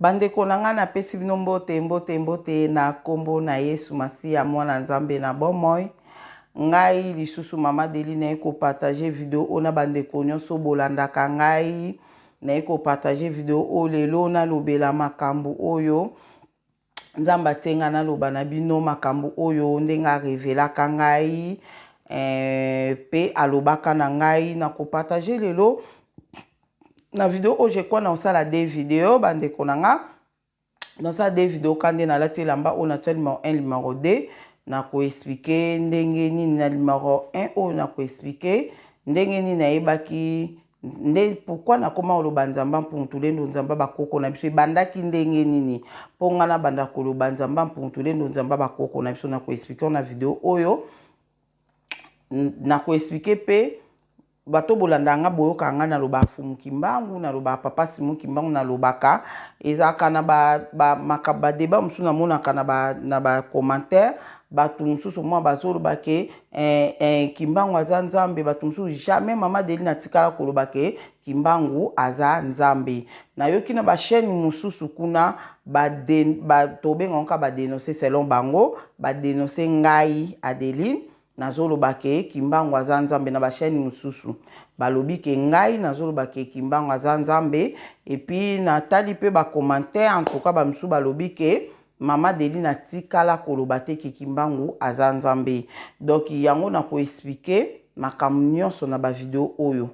Bandeko na ngai, napesi bino mbote, mbote, mbote na nkombo na Yesu Masiya, mwana Nzambe na bomoi. Ngai lisusu Mama Deli naye kopartager video oyo na bandeko nyonso bolandaka ngai. Naye kopartager video oyo lelo, nalobela makambo oyo Nzambe atie ngai naloba na bino, makambo oyo ndenge arevelaka ngai mpe alobaka na ngai. Nakopartager lelo na video oyo. Je crois naosala deux vidéos, bandeko na nga, nasala deux vidéos. Ka nde nalati elamba oyo, natia numéro 1, numéro 2. Nakoexpliquer ndenge nini na numéro 1 oyo, nakoexpliquer ndenge nini nayebaki nde pourquoi nakoma koloba Nzambe Mpungu-Tulendo, Nzambe bakoko na biso. Ebandaki ndenge nini mpo nga nabanda koloba Nzambe Mpungu-Tulendo, Nzambe bakoko na biso? Nakoexpliquer na video oyo. Nakoexpliquer mpe bato bolanda nga, boyoka nga naloba Fumu Kimbangu, naloba Papa Simon Kimbangu. Nalobaka ezalaka na badébats mosusu, namonaka na bacommentaires, bato mosusu mwa bazoloba ke Kimbangu aza Nzambe. Bato mosusu, jamais Mama Deli natikala koloba ke Kimbangu aza Nzambe. Nayoki na bachaînes mosusu kuna, tobenga kaka badénonce, selon bango badénonce ngai Adeline, nazoloba ke Kimbangu aza Nzambe. Na bachaînes mosusu balobi ke ngai nazoloba ke Kimbangu aza Nzambe. Et puis natali mpe bacommentaires, en tout cas bamisusu balobi ke Mama Deli natikala koloba te ke Kimbangu aza Nzambe. Donc yango nakoexpliquer makambo nyonso na bavidéos oyo.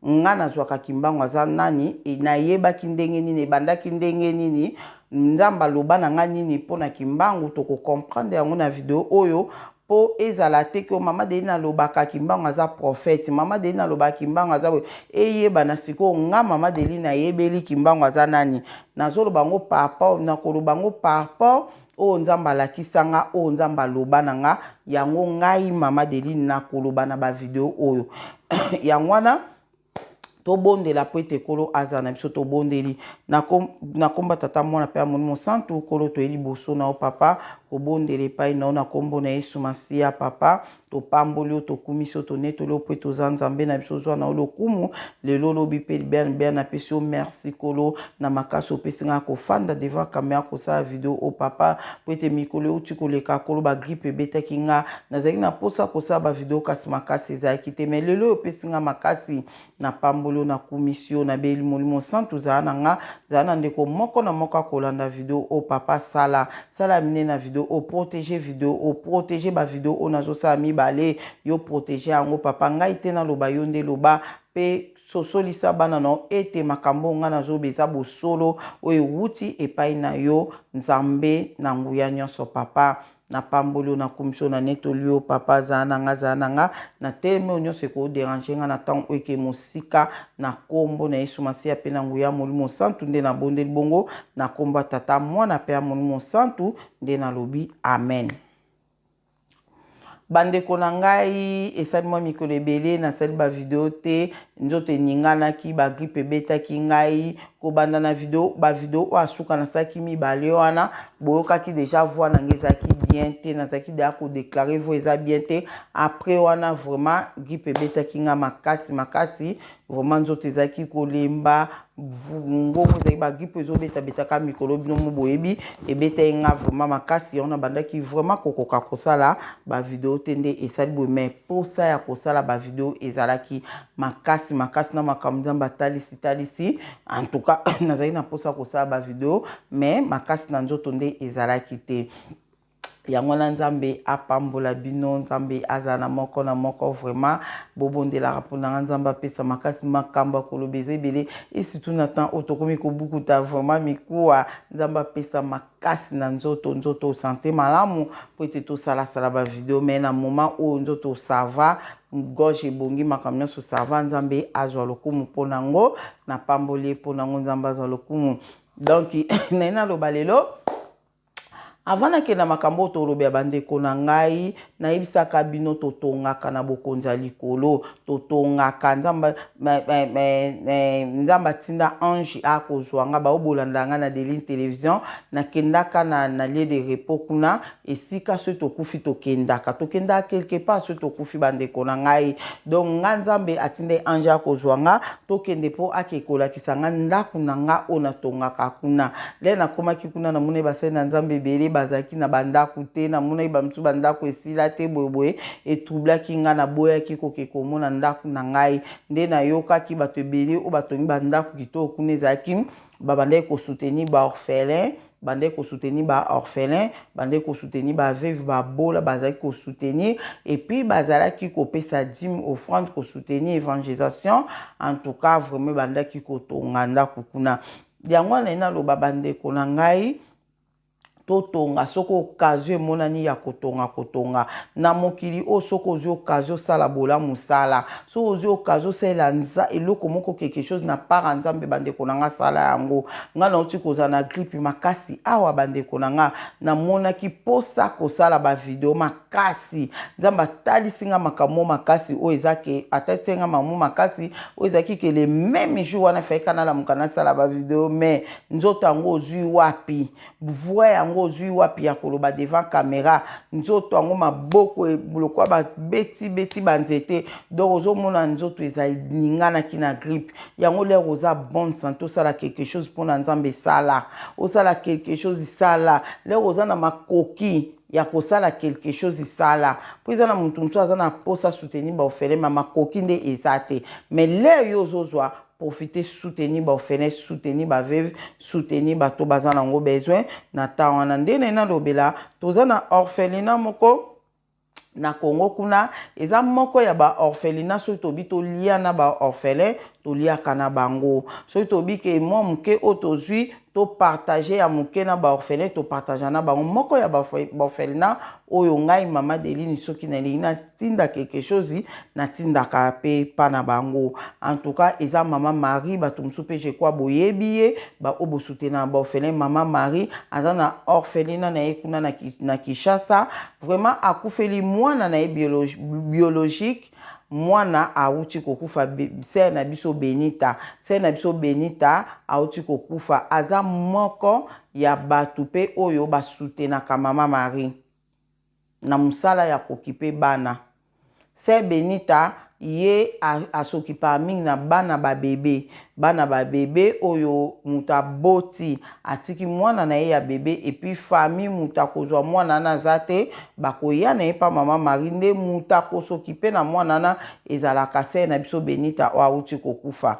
Nga nazwaka Kimbangu aza nani, nayebaki ndenge nini, ebandaki ndenge nini, Nzambe aloba na nga nini mpona Kimbangu, tokocomprendre yango na video oyo, mpo ezala te ke Mama Deli nalobaka Kimbangu aza prophète, Mama Deli nalobaka Kimbangu aza boye. Eyebana sikoyo nga Mama Deli nayebeli Kimbangu aza nani. Nazoloba yango par rapport, nakoloba yango par rapport oyo Nzambe alakisa nga, oyo Nzambe aloba na nga. Yango ngai Mama Deline nakoloba na bavidéos oyo. Yango wana tobondela po ete Nkolo aza na biso. Tobondeli na nkombo Tata, Mwana mpe ya Molimo Santu. Nkolo, toye liboso na yo, Papa, kobondela epai na yo na nkombo na Yesu Masiya. Papa, topamboli yo, tokumisi yo, tonetoli yo po ete oza Nzambe na biso. Ozwa na yo lokumu lelo, olobi mpe libela libela. Napesi yo merci, Nkolo, na makasi opesi ngai kofanda devant caméra kosala video oyo, Papa, po ete mikolo euti koleka, Nkolo, bagrippe ebetaki nga. Nazalaki na mposa kosala bavidéos, kasi makasi ezalaki te. Mais lelo oyo opesi nga makasi, napamboli yo, nakumisi yo, nabeli Molimo Santu, zala na nga, zala na ndeko moko na moko akolanda video oyo. Papa, sala, sala minene na video oyo, protège video oyo, protège bavidéos oyo nazosala mibale. Yo protège yango, Papa. Ngai te naloba, yo nde loba mpe sosolisa bana na yo ete makambo oyo ngai nazoba eza bosolo oyo ewuti epai na yo, Nzambe na nguya nyonso. Papa, napamboli yo, nakumisi yo, nanetoli yo. Papa, azala na nga, azala na nga na telemi oyo nyonso ekodéranger nga na ntango oyo eke mosika. Na nkombo na Yesu Masiya mpe na nguya Molimo Santu nde nabondeli bongo. Na nkombo ya Tata, Mwana mpe ya Molimo Santu nde nalobi amen. Bandeko na ngai, esali mwa mikolo ebele nasali bavidéos te. Nzoto eninganaki, bagrippe ebetaki ngai. Kobanda na video, bavidéos oyo asuka nasalaki mibale wana, boyokaki déjà voix na ngai ezalaki bien te. Nazalaki deya kodéclarer voix eza bien te. Après wana, vraiment grippe ebetaki ngai makasi makasi. Vraiment nzoto ezalaki kolemba, ngongo ezalaki, bagrippe ezobetabetaka mikolo, bino mo boyebi, ebetaki nga vraiment makasi. Yango nabandaki vraiment kokoka kosala bavidéos te. Nde esali boye, mais posa ya kosala bavidéos ezalaki makasi makasi na makambo Nzambe atalisi talisi. En tout cas nazalaki na mposa kosala bavidéos, mais makasi na nzoto nde ezalaki te. Yango wana Nzambe apambola bino, Nzambe azala na moko na moko. Vraiment bobondelaka mpona nga, Nzambe apesa makasi. Makambo ya koloba eza ebele, et surtout na temps oyo tokomi kobukuta vraiment mikuwa. Nzambe apesa makasi na nzoto, nzoto santé malamu, po ete tosalasala bavidéos. Mais na moment oyo nzoto ça va, gorge ebongi, makambo nyonso ça va. Nzambe azwa lokumu mpo nango, napamboli ye mpo nango. Nzambe azwa lokumu. Donc naye naloba lelo. Avant nakende na makambo oyo tolobela bandeko na ngai, nayebisaka bino totongaka na bokonzi ya likolo, totongaka Nzambe, Nzambe atinda ange akozwa nga, baoyo bolanda nga na Deline Television, nakendaka na, na lieu de repos kuna, esika soki tokufi tokendaka, tokendaka quelque part soki tokufi bandeko na ngai. Donc nga Nzambe atinda ange akozwa nga, tokende mpo ake kolakisa nga ndako na nga oyo natongaka kuna. Lere nakomaki kuna, namonaki basali na Nzambe ebele bazalaki na bandako te, namonaki bamosusu bandako esila te, boyeboye etroublaki nga, naboyaki koke komona ndako na ngai. Nde nayokaki bato ebele oyo batongi bandako kitoko kuna, ezalaki babandaki kosoutenir baorphelin, bandaki kosoutenir baorphelin, bandaki kosoutenir baveuve, babola bazalaki kosoutenir, et puis bazalaki kopesa dîme, offrande, kosoutenir évangélisation. En tout cas vraiment bandaki kotonga ndako kuna. Yango wana naloba, bandeko na ngai, totonga. Soki occasion emonani ya kotonga, kotonga na mokili oyo. Soki ozwi occasion osala bolamu, sala. Soki ozwi occasion osalela eloko moko, quelque chose na part ya Nzambe, bandeko na nga, sala yango. Nga nauti kozala na grippe makasi awa, bandeko na nga, namonaki mposa kosala bavideo makasi. Nzambe atalisi nga makambo makasi oyo eza ke atalisi nga makambo makasi oyo ezalaki ke le même jour wana faika nalamuka nasala bavideo. Mais nzoto yango ozwi wapi? Voix yango ozwi wapi ya koloba devant caméra? Nzoto yango, maboko lokwa babeti-beti banzete. Donc ozomona nzoto ezalinganaki na grippe yango. Lere oza bonne santé, osala quelque chose mpona Nzambe, esala, osala quelque chose, esala. Lere oza na makoki ya kosala quelque chose, esala, mpo eza na motu mosusu aza na mposa soutenir baorphelin, ma makoki nde eza te. Mais lere yo ozozwa, profiter, soutenir baorphelin, soutenir baveuve, soutenir bato baza nango besoin na ntango wana. Nde naye nalobela, toza na orphelinat moko na Congo kuna, eza moko ya baorphelinat. Soki tobi tolia na baorphelin, toliaka na bango. Soki tobi ke mwa moke oyo tozwi, topartage ya moke na baorphelin, topartage na bango. Moko ya baorphelinat oyo ngai mama Deline, soki nalingi natinda quelque chose, natindaka mpe mpa na bango. En tout cas eza mama Marie. Bato mosusu mpe, je crois boyebi ye, baoyo bosoutenir baorphelin. Mama Marie aza na orphelinat na ye kuna na Kinshasa. Vraiment akufeli mwana na ye biologique, mwana awuti kokufa, sœur na biso Benita. Sœur na biso Benita awuti kokufa, aza moko ya bato mpe oyo basoutenaka mama Marie na mosala ya kokipe bana. Sœur Benita ye asokipaka mingi na bana babebe, bana babebe oyo moto aboti atiki mwana na ye ya bebe, et puis famille moto akozwa mwana wana aza te, bakoya na ye mpa mama Marie. Nde moto akosokipe na mwana wana ezalaka sœur na biso Benita oyo awuti kokufa.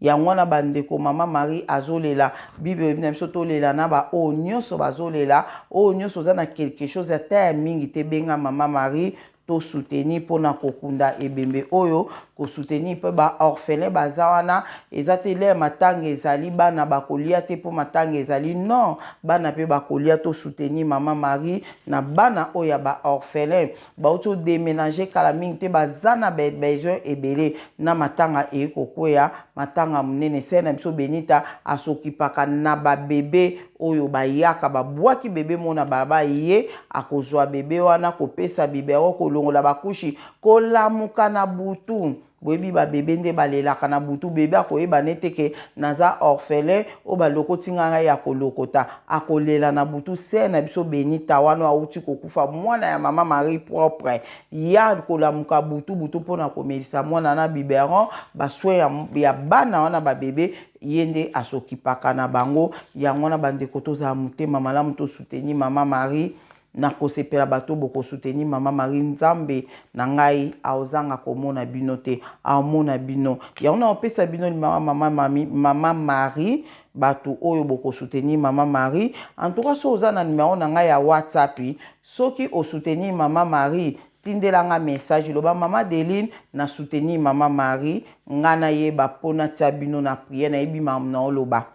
Yango wana bandeko, mama Marie azolela. Bible elobi na biso tolela na baoyo nyonso bazolela. Oyo nyonso oza na quelque chose, ata ya mingi te, benga mama Marie, tosoutenir mpona kokunda ebembe oyo, kosoutenir mpe baorphelin baza wana. Eza te lere matanga ezali, bana bakolia te mpo matanga ezali. Non, bana mpe bakolia. Tosoutenir mama Marie na bana oyo ya baorphelin bauti odéménager kala mingi te, baza na besoin ebele na matanga eye kokweya, matanga monene. Sœur na biso Benita asokipaka na babebe oyo bayaka babwaki bebe mona balaba, ye akozwa bebe wana, kopesa biberon, kolongola bacouches, kolamuka na butu. Boyebi babebe nde balelaka na butu. Bebe akoyeba nete ke naza orphelin oyo balokoti ngai ya kolokota, akolela na butu. Sœur na biso Benita wana awuti kokufa, mwana ya mama Marie propre, ya kolamuka butu butu mpona komelisa mwana na biberon, basoin ya bana wana babebe, ye nde asokipaka na bango. Yango wana bandeko, tozala motema malamu, tosoutenir mama Marie. Nakosepela bato bokosoutenir mama Marie. Nzambe na ngai aozanga komona bino te, aomona bino. Yango na opesa bino limama mama, mami, mama Marie. Bato oyo bokosoutenir mama Marie, en tout cas soki oza na numero na ngai ya WhatsApp, soki osoutenir mama Marie, tindelanga message, loba: "Mama Deline, na soutenir mama Marie." Ngai nayeba mpo natia bino na prière. Nayebi makambo na oloba,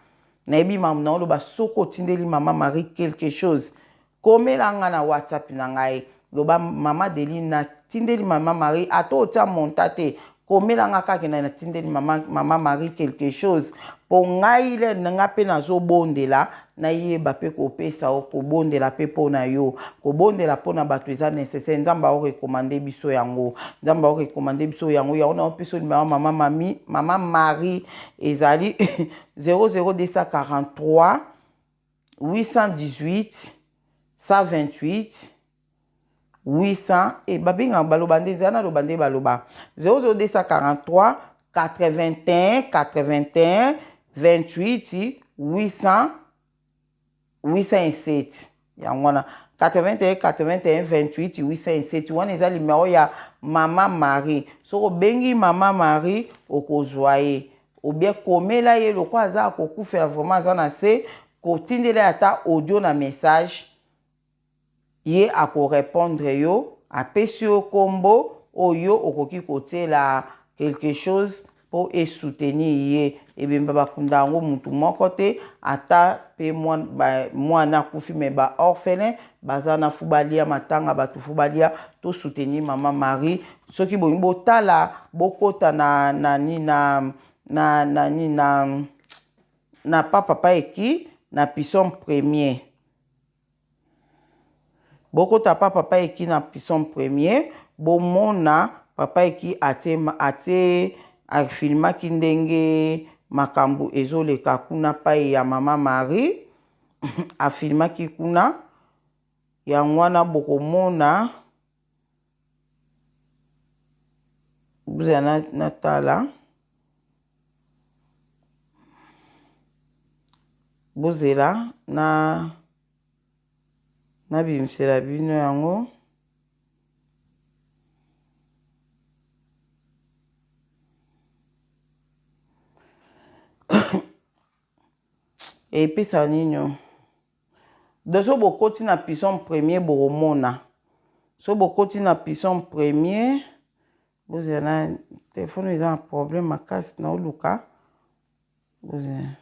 nayebi makambo na oloba. Soki otindeli mama Marie quelque chose, komela nga na WhatsApp na ngai, loba: "Mama Deline, natindeli mama Marie." Ata otia montant te, komela nga kaka na natindeli mama Marie quelque chose, mpo ngai le nga mpe nazobondela. nayeba mpe kopesa yo, kobondela mpe mpo na yo. Kobondela mpo na bato eza necessaire. Nzambe aorekomande biso yango. Nzambe aorekomande biso yango. Yango naopesa yo nimero mama mami, mama Marie ezali 00243 818 128 800 e babengaka baloba nde nzela naloba nde baloba 00243 81 81 28 800 807 yango wana 81 81 28 807 wana eza limero ya mama Marie. Soki obengi mama Marie okozwa ye, obien komela ye lokola aza akokufela vraiment aza na se, kotindela ye ata audio na message, ye ako repondre yo, apesi yo kombo oyo okoki kotiela quelque chose po e soutenir ye. Ebembe bakunda yango mutu moko te, ata pe muana akufi mais ba orphelins baza na faut balia matanga batu faut balia. To soutenir maman Marie. Soki bolingi botala bokota na nani na na nani na na pa papa eki na psaume premier. Bokota pa papa eki na psaume premier bomona papa eki atie atie a filmaki ndenge makambu ezoleka kuna payi ya mama Marie a filmaki kuna yango wana bokomona bozela natala bozela na nabimisela bino yango. Epesa nini oyo? Donc soki bokoti na psaume premier bokomona. Soki bokoti na psaume premier, bozela na telephone eza na problème makasi naoluka. Bozela.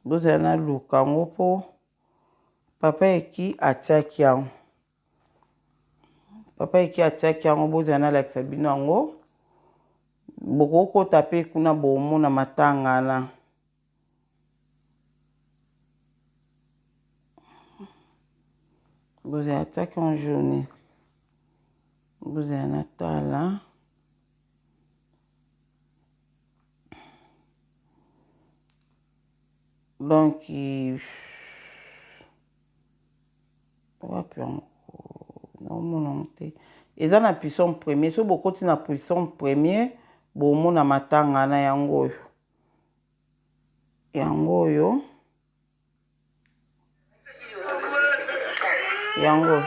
Bozela naluka yango po papa eki atiaki yango. Papa eki atiaki yango, bozela nalakisa bino yango. Bokokota pe kuna bomona matanga na. Bozela atiaki en journée. Bozela natala. Donc wapi yango naomona yango te, eza na psaume premier. Soki bokoti na psaume premier bomona matanga na yango oyo, yango oyo, yango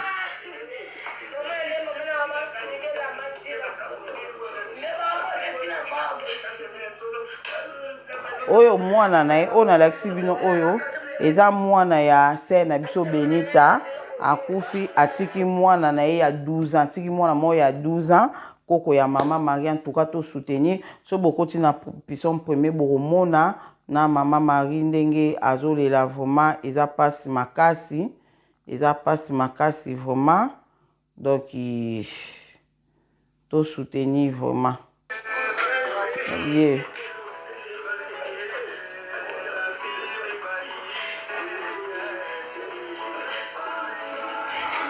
oyo mwana na ye oyo nalakisi bino oyo eza mwana ya sœur na biso Benita. Akufi atiki mwana na ye ya 12 ans, atiki mwana moko ya 12 ans, koko ya mama Marie. En tout cas to soutenir. So bokoti na psaume premier bokomona na mama Marie ndenge azolela. Vraiment eza pasi makasi, eza pasi makasi vraiment. Donc to soutenir vraiment ye.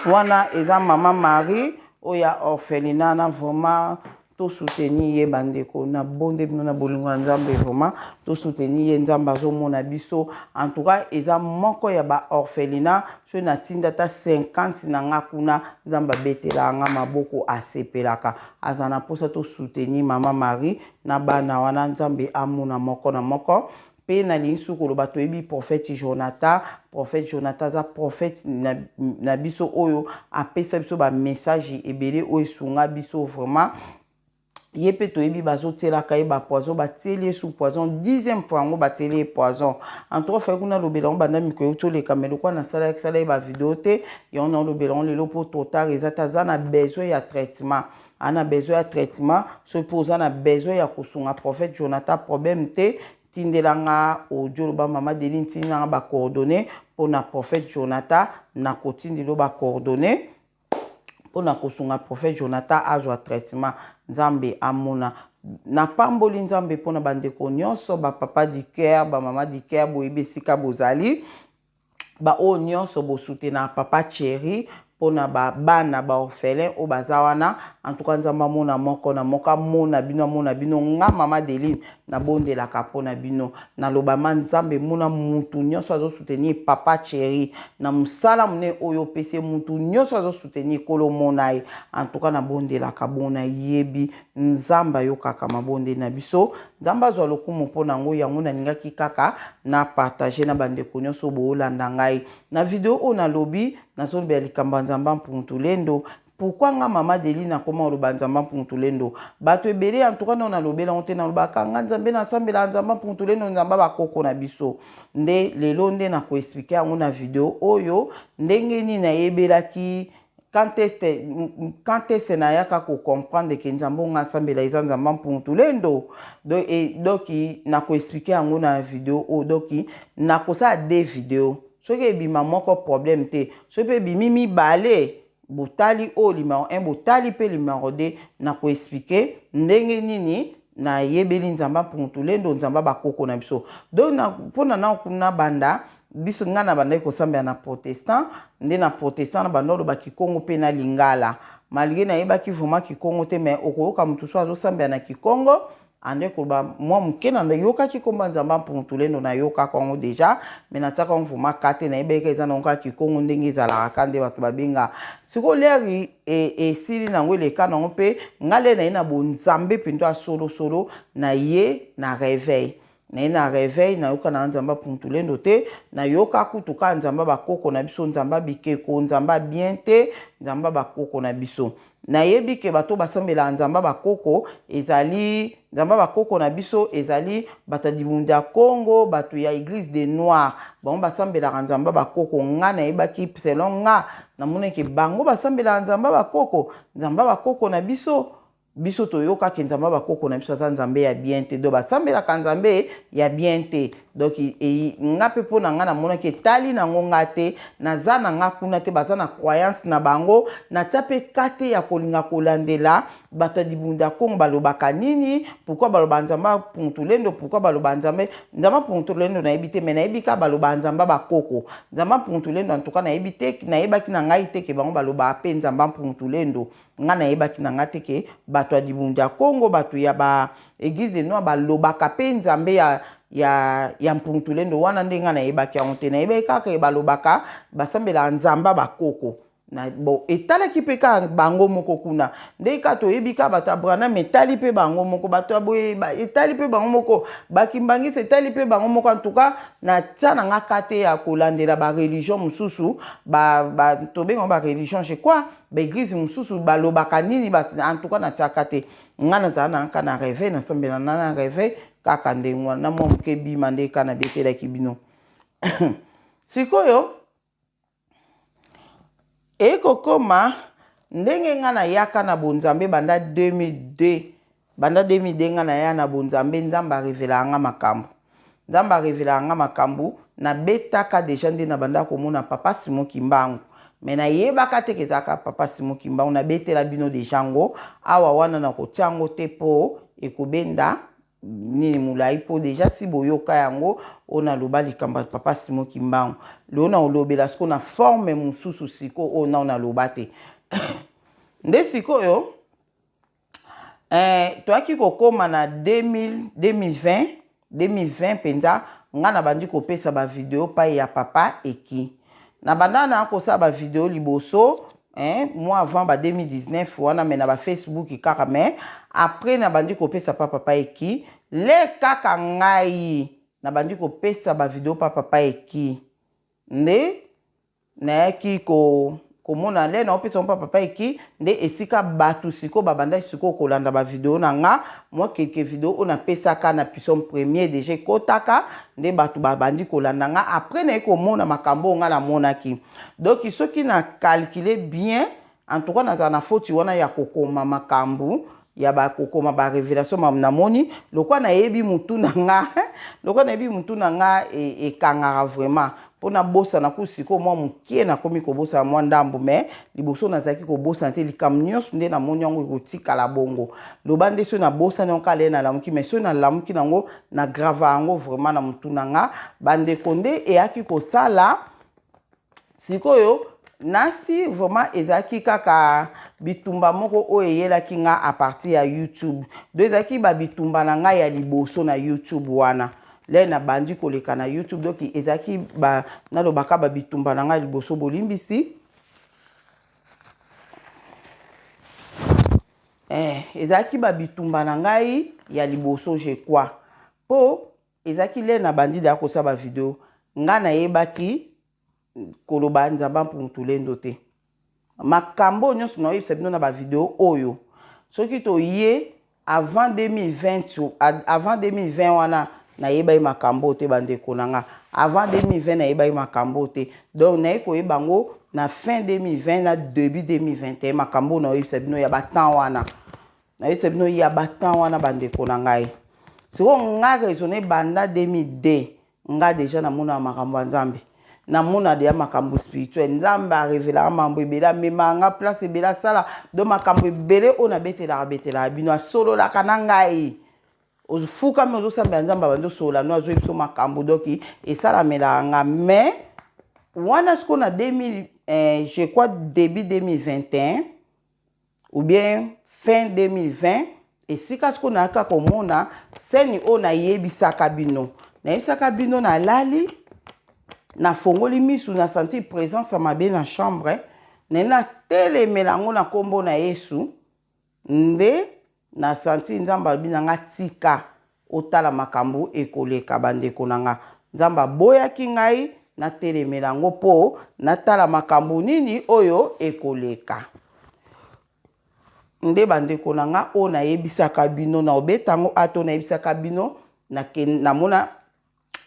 Wana eza mama Marie oyo ya orphelinat na vraiment to soutenir ye bandeko. Na bonde bino na bolingo ya Nzambe, vraiment to soutenir ye. Nzambe azomona biso. En tout cas eza moko ya ba orphelinat, soki natinda ata 50 na nga kuna, Nzambe abetelaka nga maboko, asepelaka. Aza na mposa to soutenir mama Marie na bana wana. Nzambe amona moko na moko. Mpe nalingi soki koloba, toyebi prophète Jonathan. Prophète Jonathan aza prophète na, na biso oyo apesa biso bamessage ebele oyo esunga biso vraiment. Ye mpe toyebi bazotielaka ye bapoison, batieli ye su poison 10e fois yango, batieli ye poison. En tout cas fai kuna alobela yango banda mikolo euti oleka, mais lokola nasalaki sala ye bavideo te, yango naolobela yango lelo mpo trop tard eza te. Aza na besoin ya traitement, aza na besoin ya traitement. Soki mpe oza na besoin ya kosunga prophète Jonathan, problème te, tindela nga audio, loba mama Deline tindela nga bacoordonnées mpona prophète Jonathan, nakotindela yo bacoordonnées mpona kosunga prophète Jonathan azwa traitement. Nzambe amona. Napamboli Nzambe mpo na bandeko nyonso, ba papa du cœur, ba mama du cœur, boyebi esika bozali, baoyo nyonso bosoutenaka papa Thierry mpona bana ba orphelin oyo baza wana. En tout cas, Nzambe amona moko na moko, amona bino, amona bino. Nga mama Deline nabondelaka mpona bino, nalobama Nzambe mona mutu nyonso azosoutenir papa Thierry na mosala monene oyo opesi ye, mutu nyonso azosoutenir, Nkolo mona ye. En tout cas, nabondelaka bongo, nayebi Nzambe ayokaka mabondeli na biso. Nzambe azwa lokumu mpo na yango. Yango nalingaki kaka na partage na bandeko nyonso boolanda ngai na video oyo. Nalobi, nazolobela likambo ya Nzambe Mpuntulendo. Pourquoi nga mama Deline akoma koloba Nzambe Mpuntulendo? Bato ebele, en tout cas, nao nalobela yango te. Nalobaka nga Nzambe nasambela Nzambe Mpuntulendo, Nzambe bakoko na biso. Nde lelo nde nakoexpliquer yango na video oyo, ndenge nini nayebelaki, quand est-ce nayaka kocomprendre ke Nzambe oyo nga asambela eza Nzambe Mpuntulendo. Donc nakoexpliquer yango na video oyo. Donc nakosala deux video. Soki ebima moko, problème te. Soki mpe ebimi mibale, botali oyo numéro 1, botali mpe numéro 2. Nakoexpliquer ndenge nini nayebeli Nzambe Mpuntulendo, Nzambe bakoko na biso. Donc mpona na kuna banda biso, ngai na bandaki kosambela na protestant. Nde na protestant na banda oloba kikongo mpe na lingala, malgré nayebaki vraiment kikongo te. Mais okoyoka motu so azosambela na kikongo, ande koloba mwa moke. Nayokaki komba Nzambe Mpuntulendo, nayokaka yango déjà, mais natiaka yango vraiment ka te. Nayebaki eza nango kaka kikongo, ndenge ezalaka ka nde bato babenga. Sikoyo l'heure esili nango, eleka nango mpe nga le naye na bonzambe mpenza ya solosolo. Na ye na réveil, naye na réveil, nayoka na Nzambe Mpuntulendo te. Nayoka kutu kaka Nzambe bakoko na biso, Nzambe bikeko, Nzambe bien te, Nzambe bakoko na biso. Nayebi ke bato basambelaka Nzambe bakoko, ezali Nzambe bakoko na biso, ezali bato ya libundu ya Congo, bato ya église de noir, bango basambelaka Nzambe bakoko. Nga nayebaki, selon nga, namonaki bango basambelaka Nzambe bakoko, Nzambe bakoko na biso. Biso toyokaki Nzambe bakoko na biso aza Nzambe ya bien te, donc basambelaka Nzambe ya bien te. Donc nga mpe, mpo na nga, namonaki etali nango nga te, naza na nga kuna te, baza na croyance na bango. Natia mpe ka te ya kolinga kolandela bato ya libunda ya Kongo balobaka nini, pourquoi baloba Nzambe Mpuntulendo, pourquoi baloba Nzambe Mpuntulendo, nayebi te. Mais nayebi kaka baloba Nzambe bakoko, Nzambe Mpuntulendo. En tout cas, nayebi te, nayebaki na ngai te ke bango balobaka mpe Nzambe Mpuntulendo. Nga nayebaki na nga te ke bato ya libundu ya Congo, bato ya ba église de noir balobaka mpe Nzambe ya Mpuntulendo wana. Nde nga nayebaki yango te. Nayebaki kaka balobaka, basambelaka Nzambe bakoko na bon, etalaki mpe kaka bango moko kuna. Nde kaka toyebi kaka bato ya Branham, etali mpe bango moko, bato ya boye etali mpe bango moko, bakimbangisa etali mpe bango moko. En tout cas, natia na nga ka te ya kolandela bareligion mosusu, tobengango bareligion, je crois, baeglise mosusu balobaka nini. En tout cas, natiaka te. Nga nazala na kaka na réveil, nasambela na réveil kaka ndenge wana, na mwa moke ebima nde kaka nabetelaki bino. Sikoyo ekokoma ndenge nga nayaka na bonzambe banda 2002. Banda 2002 nga naya na bonzambe, Nzambe arevelaka nga makambo, Nzambe arevelaka nga makambo. Nabetaka déjà nde na banda komona papa Simon Kimbangu, mais nayebaka te ke ezalaka papa Simon Kimbangu. Nabetela bino déjà ngo awa wana, nakotia yango te mpo ekobenda nini molai, mpo déjà si boyoka yango oyo naloba likambo ya papa Simon Kimbangu. Lelo na olobela sikoyo na forme mosusu, sikoyo oyo nao naloba te. Nde sikoyo toyaki kokóma na 2000, 2020, 2020 mpenza, nga na bandi kopesa bavideo pai ya papa Eki. Na banda na kosala bavideo liboso, hein, moi avant ba 2019 wana, mais na bafacebook kaka. Mais après nabandi kopesa pa papa Eki. Le kaka ngai nabandi kopesa bavideo pa papa Eki, nde nayaki komona le naopesa mpa papa Eki, nde esika bato sikoyo babandaki sikoyo kolanda bavideo na nga. Mwa quelques video oyo napesaka na Psaume Premier déjà ekotaka, nde bato babandi kolanda nga. Après naye komona makambo oyo nga namonaki. Donc soki na calcule bien, en tout cas nazala na foti wana ya kokoma makambo ya bakokoma barévélation namoni. Lokwa nayebi mutu na nga, lokwa nayebi mutu na nga ekangaka vraiment. Mpo nabosana ku sikoyo mwa mokie, nakomi kobosana mwa ndambo, mais liboso nazalaki kobosana te. Likambo nyonso nde namoni yango ekotikala bongo. Loba nde soki nabosani yango kala ye nalamuki, mais soki nalamuki nango na grava yango vraiment na motu na nga. Bandeko, nde eyaki kosala sikoyo nasi vraiment ezalaki kaka bitumba moko oyo eyelaki nga à partir ya YouTube. Donc ezalaki babitumba na ngai ya liboso na YouTube wana le nabandi koleka na YouTube. Donc ezalaki ba, nalobaka babitumba na ngai liboso, bolimbisi. Ezalaki babitumba na ngai ya liboso, je crois, mpo ezalaki le nabandi deya kosala bavideo. Ngai nayebaki koloba Nzambe Mpungu te. Makambo oyo nyonso naoyebisa bino na bavideo oyo, soki toye avant 2020, avant 2020 wana nayebaki makambo oyo te. Bandeko na nga, avant 2020 nayebaki makambo oyo te. Donc naye koyeba yango na fin 2020 na début 2021. Makambo oyo naoyebisa bino ya batemps wana, nayebisa bino ya batemps wana, bandeko na ngai. Sikoyo nga raisonne banda 2002, nga déjà namona makambo ya Nzambe, namona deya makambo spirituel. Nzambe arevelaka makambo ebele, amemaka nga place ebele, asala donc makambo ebele oyo nabetelaka betelaka bino. Asololaka na ngai, ofukami, ozosambela Nzambe, abandi osolola no, azoyebi biso makambo. Donc esalamelaka nga. Mais wana sikoyo na 2000, je crois début 2021 ou bien fin 2020, esika sikoyo nayaka komona scène oyo nayebisaka bino. Nayebisaka bino, nalali, nafongoli misu, nasentir présence ya mabe na chambre. Naye natelemela yango na nkombo na Yesu. Nde nasentir Nzambe alobi na nga: "Tika otala makambo ekoleka." Bandeko na nga, Nzambe aboyaki ngai natelemela yango mpo natala makambo nini oyo ekoleka. Nde bandeko na nga, oyo nayebisaka bino na obeta yango ata oyo nayebisaka bino, namona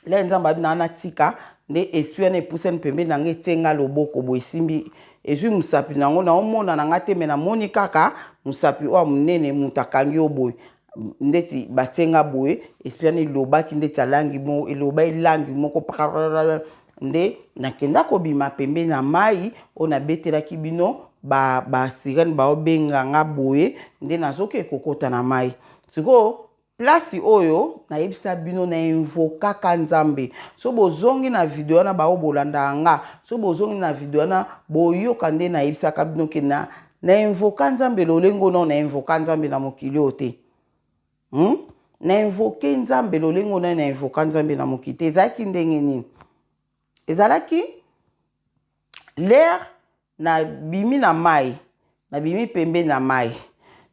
le Nzambe abi na natika. Nde esprit wana epusani pembeni na ngai, etie nga loboko boye, esimbi, ezwi mosapi na yango. Naomona na nga te, me namoni kaka mosapi oyo monene, moto akangi yo boye, ndeti batie nga boye. Esprit wana elobaki ndeti alangi mo, eloba elangi moko. Nde nakenda kobima pembeni na mai oyo nabetelaki bino, basirene ba baobenga nga boye. Nde nazoki ekokota na mai. Sikoyo place oyo nayebisa bino, na invokaka Nzambe. So bozongi na video wana, bao bolandaka nga, so bozongi na video wana, boyoka nde nayebisaka bino ke na invoka Nzambe lolengo no na invoka Nzambe na mokili oyo te, Na invoke Nzambe lolengo na na invoka Nzambe na mokili te. Ezalaki ndenge nini? Ezalaki l'heure nabimi na mai, nabimi pembeni na mai,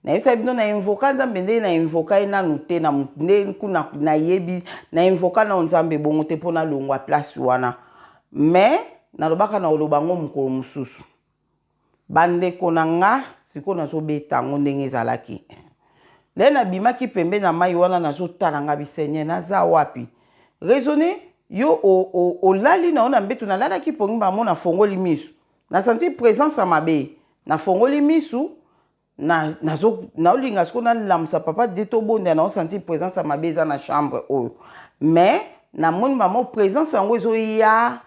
nayebisa bino na invoka Nzambe. Ndenge na invoka ye nanu te, nde kuna nayebi na invoka nao Nzambe bongo te mpo nalongwa place wana. Mais nalobaka na koloba yango mokolo mosusu. Bandeko na nga, sikoyo nazobeta yango ndenge ezalaki. Nde nabimaki pembeni na mai wana, nazotala nga bisenye, naza wapi? Raisonne yo, olali na yo na mbeto. Nalalaki pongi bamo, nafongoli misu, nasentir présence ya mabe. Nafongoli misu, naolinga sikoyo nalamusa papa de tobondela, naosentir présence ya mabe eza na chambre oyo. Mais namoni bamo présence yango ezoya,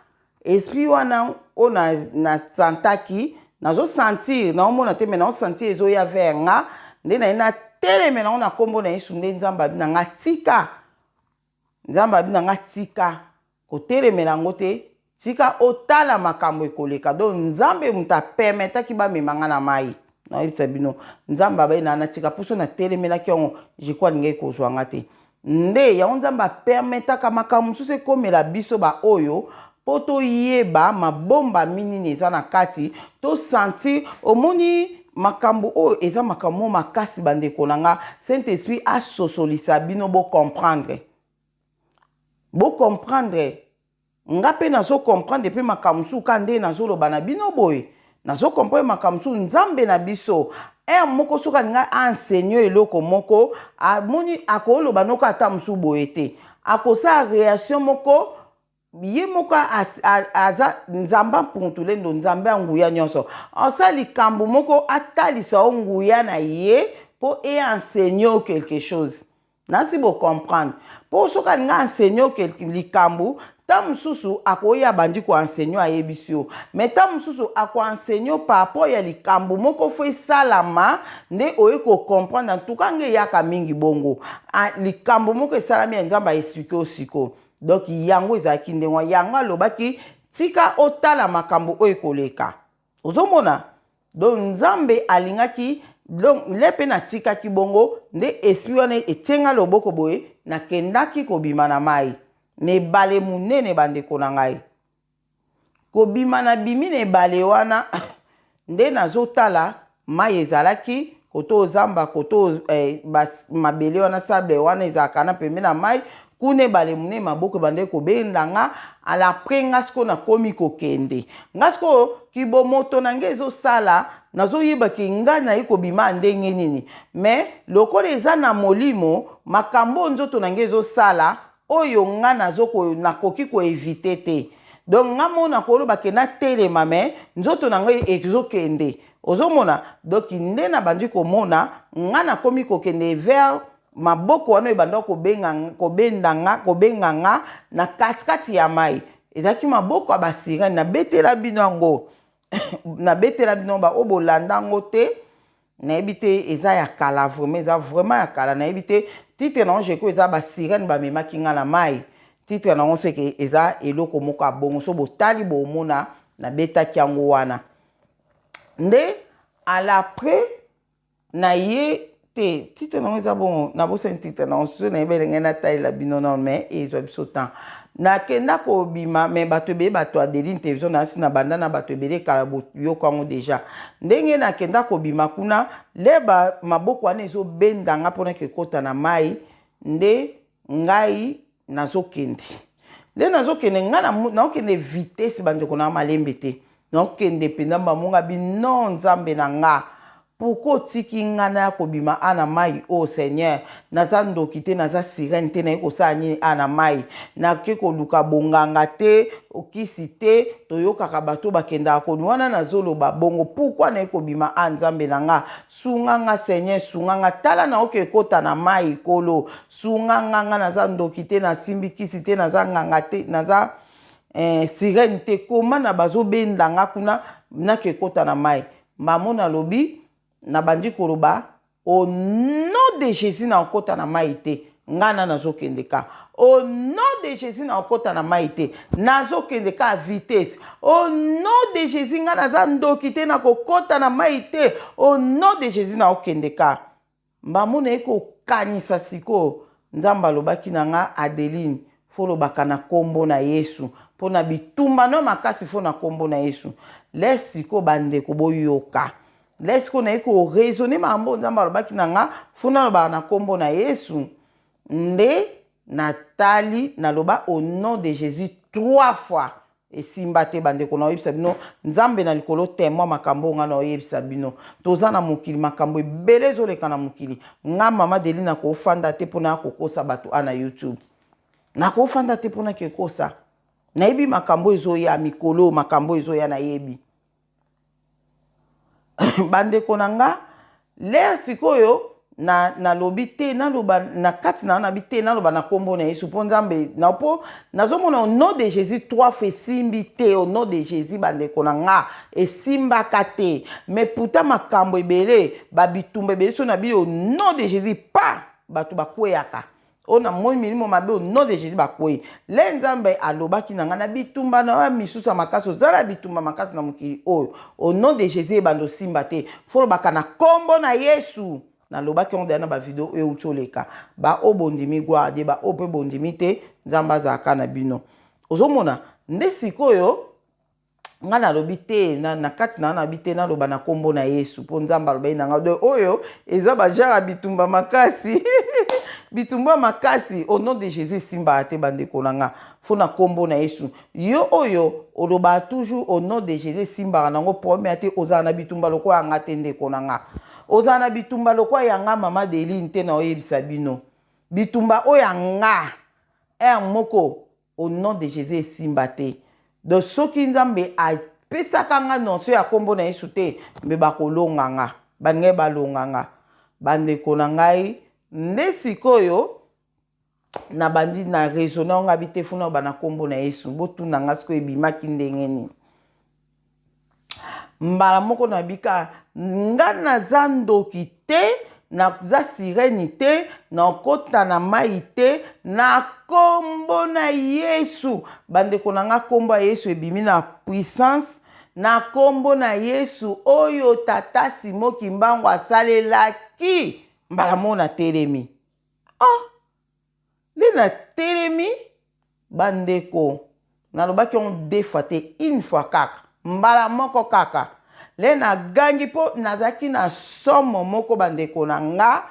esprit wana oyo nasantaki, nazosentir, naomona te, me naosentir ezoya vers nga. Nde naye natelemela yango na nkombo na Yesu. Nde Nzambe abi na nga: "Tika." Nzambe abi na nga: "Tika kotelemela yango te, tika otala makambo ekoleka." Donc Nzambe moto apermetaki bamema nga na mai. Nayebisa bino, Nzambe abai na natika mposo natelemelaki yango, jeko alingaki kozwa nga te. Nde yango Nzambe apermetaka makambo mosusu ekomela biso baoyo mpo toyeba mabombami nini eza na kati, tosentir. Omoni makambo oyo eza makambo makasi. Bandeko na nga, Saint Esprit asosolisa bino, bocomprendre, bocomprendre. Nga mpe nazocomprendre mpe makambo mosusu ka nde nazoloba na bino boye, nazocomprendre makambo mosusu. Nzambe na biso ere moko, soki alinga aenseigne eloko moko, amoni akoloba noko ata mosusu boye te, akosala réaction moko ye moko. Aza Nzambe Mpungu-Tulendo, Nzambe ya nguya nyonso. Asala likambo moko, atalisa yo nguya na ye mpo eenseigner yo quelque chose. Nasi bocomprendre, mpo soki alingi enseigner yo likambo. Ntango mosusu akoya abandi koenseigne, ayebisi yo, mais ntango mosusu akoenseigne par rapport ya likambo moko fo esalama nde oye kocomprendre. En tout cas, nge eyaka mingi bongo, likambo moko esalami ya Nzambe aexpliquer yo sikoyo. Donc yango ezalaki ndenge yango alobaki: tika otala makambo oyo ekoleka. Ozomona, donc Nzambe alingaki. Donc le mpe natikaki bongo nde esprit wana etienga loboko boye, nakendaki kobima na mai na ebale monene. Bandeko na ngai, kobima, nabimi na ebale wana nde nazotala mai ezalaki koto ozamba koto mabele wana, sable wana ezalaka na pembe na mai kuna, ebale monene. Maboko ebandeki kobenda nga. Alapres nga sikoyo nakomi kokende. Nga sikoyo kibomoto na ngai ezosala, nazoyebaki ngai naye kobima ndenge nini, mais lokola eza na molimo, makambo oyo nzoto na ngai ezosala, oyo nga nakoki koéviter te. Donc nga mona koloba ke natelema, mais nzoto na ngai ezokende. Ozomona, donc nde nabandi komona nga nakomi kokende vers maboko wana oyo ebanda kobenda nga, kobenga nga na katikati ya mai. Ezalaki maboko ya basirènes. Nabetela bino yango, nabetela bino. Baoyo bolanda yango te, nayebi te, eza ya kala vraiment, eza vraiment ya kala. Nayebi te titre nango, jeko eza basirènes bamemaki nga na mai. Titre nango seke eza eloko moko ya bongo. So botali, bomona nabetaki yango wana nde. Alapres na ye te, titre nango eza bongo, nabosani titre nango. So nayebi elenge natalela bino nano, mais ezwa biso temps. Nakenda kobima, mais bato ebele, bato Adeline Télévision nasi na banda na bato ebele kala, boyoka yango déjà. Ndenge nakenda kobima kuna, leba maboko wana ezobenda nga mpona kekota na mai. Nde ngai nazokende, nde nazokende, ngai naokende vitesse, bandeko na malembe te, naokende mpenza. Bamonga bino, Nzambe na nga, pourquoi otiki nga na ya kobima a na mai oyo? Seigneur, naza ndoki te, naza sirène te, naye kosala nini a na mai? Nake koluka bonganga te, okisi te, toyokaka bato bakendaka koni wana. Nazoloba bongo, pourquoi naye kobima a? Nzambe na nga, sunga nga, Seigneur, sunga nga. Tala, naoki ekota na mai, kolo sunga nga. Nga naza ndoki te, nasimbi kisi te, naza nganga te, naza sirène te. Koma na bazobenda nga kuna, nake ekota na mai. Mamo nalobi, nabandi koloba: au nom de Jésus, na okota na mai te, ngai na nazokende ka. Au nom de Jésus, na okota na mai te, nazokende ka vitesse. Au nom de Jésus, ngai naza ndoki te, nakokota na mai te. Au nom de Jésus, na okende ka. Mbamona ye kokanisa sikoyo, Nzambe alobaki na nga: Adeline, fo olobaka na nkombo na Yesu mpo na bitumba no makasi, fo na nkombo na Yesu. Le sikoyo, bandeko, boyoka, le sikoyo naye koraisonner makambo Nzambe alobaki na nga, fo nalobaka na nkombo na Yesu. Nde natali, naloba au nom de Jésus trois fois, esimba te. Bandeko, naoyebisa bino, Nzambe na likolo témoin, makambo nga naoyebisa bino. Toza na mokili, makambo ebele ezoleka na mokili. Nga mama Deli, nakofanda te mpona kokosa bato a na YouTube, nakofanda te mpona kekosa. Nayebi makambo ezoya mikolo, makambo ezoya nayebi. Bandeko na nga, l'heure sikoyo nalobi te, naloba na kati na nabi te, naloba na nkombo na Yesu mpo Nzambe na mpo nazomona au nom de Jésus trois fois esimbi te. Au nom de Jésus, bandeko na nga, esimbaka te. Mais pourtant makambo ebele, babitumba ebele, so na bi au nom de Jésus pa bato bakweyaka. Oyo namoni milimo mabe, au nom de Jésus bakwei. Le Nzambe alobaki na ngai na bitumba na oyo misusu ya makasi, ozala bitumba makasi na mokili oyo, au nom de Jésus ebanda osimba te, fo olobaka na nkombo na Yesu. Nalobaki yango deya na bavidéo oyo euti oleka. Baoyo bondimi, guarde, baoyo mpe bondimi te, Nzambe azalaka na bino. Ozomona nde sikoyo ngai nalobi te na kati na nga, nalobi te, naloba na nkombo na Yesu mpo Nzambe alobaki na ngai. Donc oyo eza bagenre ya bitumba makasi, bitumba makasi, au nom de Jésus esimbaka te. Bandeko na nga, fo na nkombo na Yesu. Yo oyo olobaka toujours au nom de Jésus esimbaka nango, problème ya te. Ozala na bitumba lokola yanga te, ndeko na nga, ozala na bitumba lokola yanga mama Deline te. Na oyebisa bino, bitumba oyo yanga ere moko, au nom de Jésus esimba te. Donc soki Nzambe apesaka nga nonso ya nkombo na Yesu te, mbe bakolonga nga, baningai balonga nga. Bandeko na ngai, nde sikoyo Nabandi na raisonne yango ngabi te funa bana kombo na Yesu. Botuna nga sikoyo ebimaki ndenge nini. Mbala moko nabika nga naza ndoki te, naza sirene te, nakota na mai te na kombo na Yesu. Bandeko na nga, kombo ya Yesu ebimi na puissance na kombo na Yesu oyo tata Simo Kimbangu asalelaki. Mbala moko natelemi. Ah! Nde natelemi bandeko, nalobaki yango deux fois te, une fois kaka, mbala moko kaka. Nde nagangi mpo nazalaki na somo moko bandeko na nga,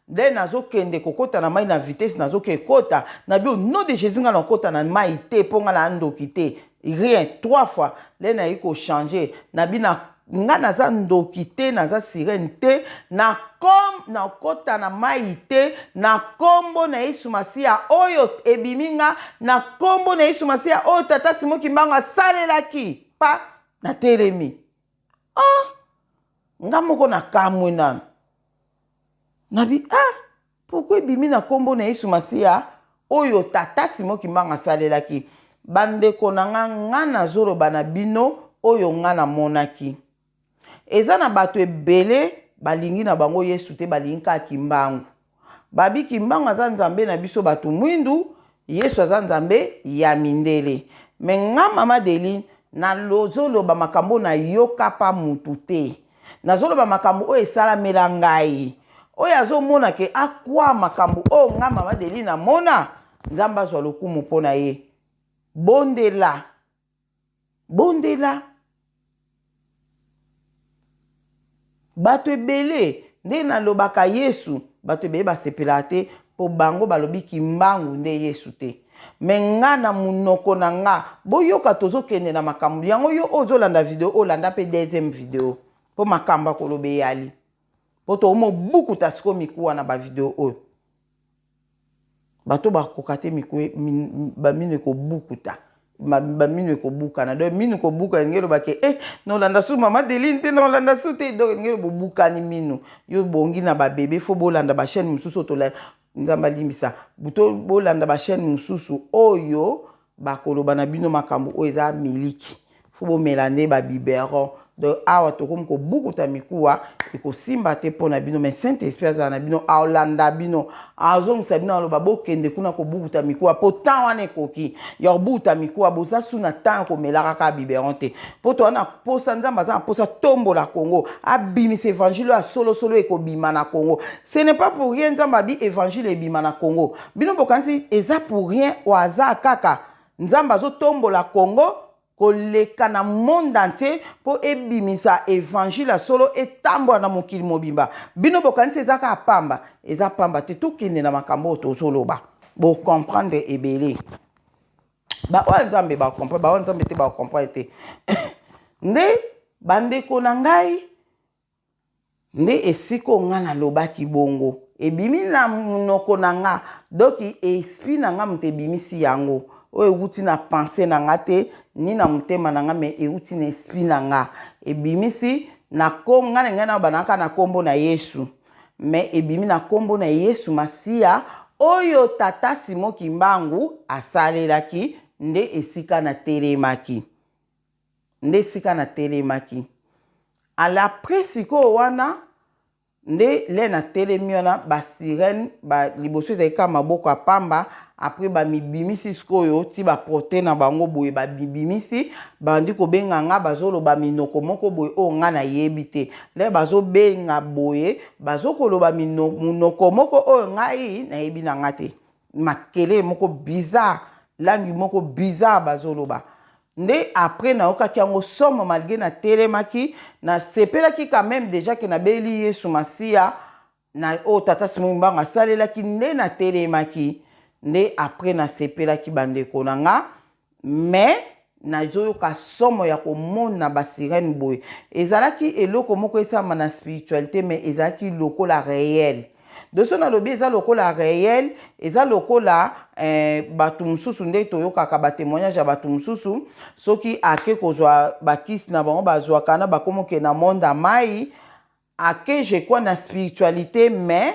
nde nazokende kokota na mai na vitesse, nazokende kota na bi au nom de Jésus, nga nakota na mai te mpo nga na ndoki te, rien. Trois fois nde nayi kochanger na bi na nga naza ndoki te, naza sirene te, na kom nakota na mai te na kombo na Yesu Masiya oyo ebimi nga na kombo na Yesu Masiya oyo tata Simon Kimbangu asalelaki pa natelemi. Ah, nga moko nakamwe nanu nabi ah, pourquoi ebimi na kombo na Yesu Masiya oyo tata Simon Kimbangu asalelaki? Bandeko na nga, nga nazoloba na bino oyo nga namonaki. Eza na bato ebele balingi na bango Yesu te, balingi kaka Kimbangu. Babi Kimbangu aza nzambe na biso bato mwindu, Yesu aza nzambe ya mindele. Me nga mama Deline nazoloba makambo nayoka pa mutu te. Nazoloba makambo oyo esalamela ngai. Oyo azomona ke akwa makambo oyo nga mama Deline amona, Nzambe azwa lokumu mpo na ye. Bondela, bondela. Bato ebele nde nalobaka Yesu, bato ebele basepelaka te mpo bango balobi Kimbangu nde Yesu te. Me nga na munoko na nga, boyoka tozokende na makambo yango. Yo oyo ozolanda video oyo, landa mpe deuxième video mpo makambo ya koloba eyali, mpo tomobukuta sikoyo mikuwa na bavideo oyo. Bato bakoka te, bamino ekobukuta, bamino ekobukana. Donc mino kobuka elingi elobake e nolanda su mama Deline te, nolanda su te. Donc elingi bobukani mino. Yo bongi na babebe, fo bolanda bachaîne mosusu oyo tola. Nzambe alimbisa buto, bolanda bachaîne mosusu oyo bakoloba na bino makambo oyo eza miliki, fo bomela nde babiberon. Donc awa tokomi kobukuta mikuwa, ekosimba te mpo na bino. Mais Saint Esprit azala na bino, aolanda bino, azongisa bino, aloba bokende kuna kobukuta mikuwa, mpo temps wana ekoki ya kobukuta mikuwa. Boza su na temps ya komelaka kaka biberon te, mpo toza na posa. Nzambe aza na posa tombola Congo, abimisa évangile oyo ya solosolo ekobima na Congo. Ce n'est pas pour rien Nzambe abi évangile ebima na Congo. Bino bokanisi eza pour rien au hasard kaka Nzambe azotombola Congo koleka na monde entier mpo ebimisa évangile ya solo, etambola na mokili mobimba. Bino bokanisi eza kaka pamba? Eza pamba te. Tokende na makambo oyo tozoloba, bocomprendre ebele. Baoyo Nzambe bacomprendre, baoyo Nzambe te bacomprendre te. Nde bandeko na ngai, nde esika oyo nga nalobaki bongo ebimi na monoko na nga. Donc esprit na nga moto ebimisi yango. Oyo ewuti na pensée na nga te, ni na motema na nga, mais ewuti na esprit na nga. Ebimisi na nga na ngai na banaka na nkombo na Yesu, mais ebimi na nkombo na Yesu Masiya oyo tata Simo Kimbangu asalelaki. Nde esika natelemaki, nde esika natelemaki. Alapres sikoyo wana nde le natelemi wana, basirene ba, liboso ezalaki kaka maboko ya pamba, après bamibimisi sikoyo ti baporte na bango boye, bamibimisi, bandi kobenga nga, bazoloba minoko moko boye oyo nga nayebi te. Nde bazobenga boye, bazokoloba monoko moko oyo ngai nayebi na nga te, makelele moko bizarre, langi moko bizarre bazoloba. Nde après nayokaki yango somo. Malgré natelemaki, nasepelaki quand même déjà ke nabeli Yesu Masiya na oyo tata Simon Mbango asalelaki. Nde natelemaki, nde après nasepelaki, bandeko na nga, mais nazoyoka somo ya komona basirene boye. Ezalaki eloko moko esalama na spiritualité, mais ezalaki lokola réel. Doso nalobi eza lokola réel, eza lokola bato mosusu nde toyokaka batémoignage ya bato mosusu, soki ake kozwa bakisi na bango bazwaka na bakomoke na monde ya mai, ake je crois na spiritualité, mais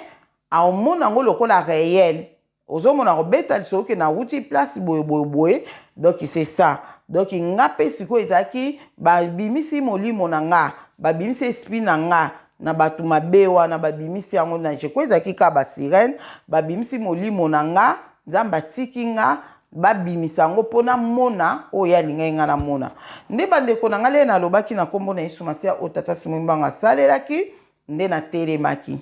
aomona yango lokola réel. Ozomona kobeta lisolo ke nawuti place boye boye boye, donc c'est ça. Donc nga mpe sikoyo ezalaki babimisi molimo na nga, babimisi esprit na nga na bato mabe wana, babimisi yango na je crois ezalaki kaka basirène, babimisi molimo na nga. Nzambe atiki nga babimisa yango mpo namona oyo alingaki nga namona. Nde bandeko na nga, leye nalobaki na nkombo na Yesu Masiya oyo tata Simon Mbango asalelaki, nde natelemaki,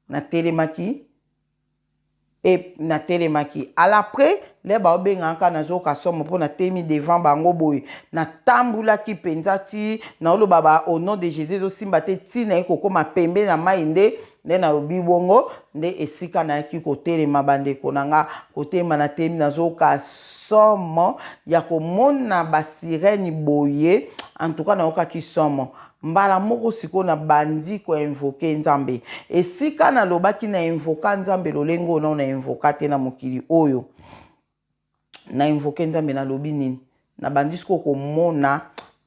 natelemaki e natelemaki. Ala après le baobengaka kaka, nazoyoka somo mpo natemi devant bango boye. Natambulaki mpenza ti naoloba ba au nom de Jésus, ezosimba te, ti naye kokóma pembe na mai. Nde nalobi bongo, nde esika nayaki kotelema. Bandeko na nga, kotelema natemi, nazoyoka somo ya komona basirène boye. En tout cas nayokaki somo mbala moko. Sikoyo nabandi koinvoquer Nzambe. Esika nalobaki na invoquer Nzambe lolenge oyo nao na invoquer te na mokili oyo. Na invoquer Nzambe, nalobi nini? Nabandi sikoyo komona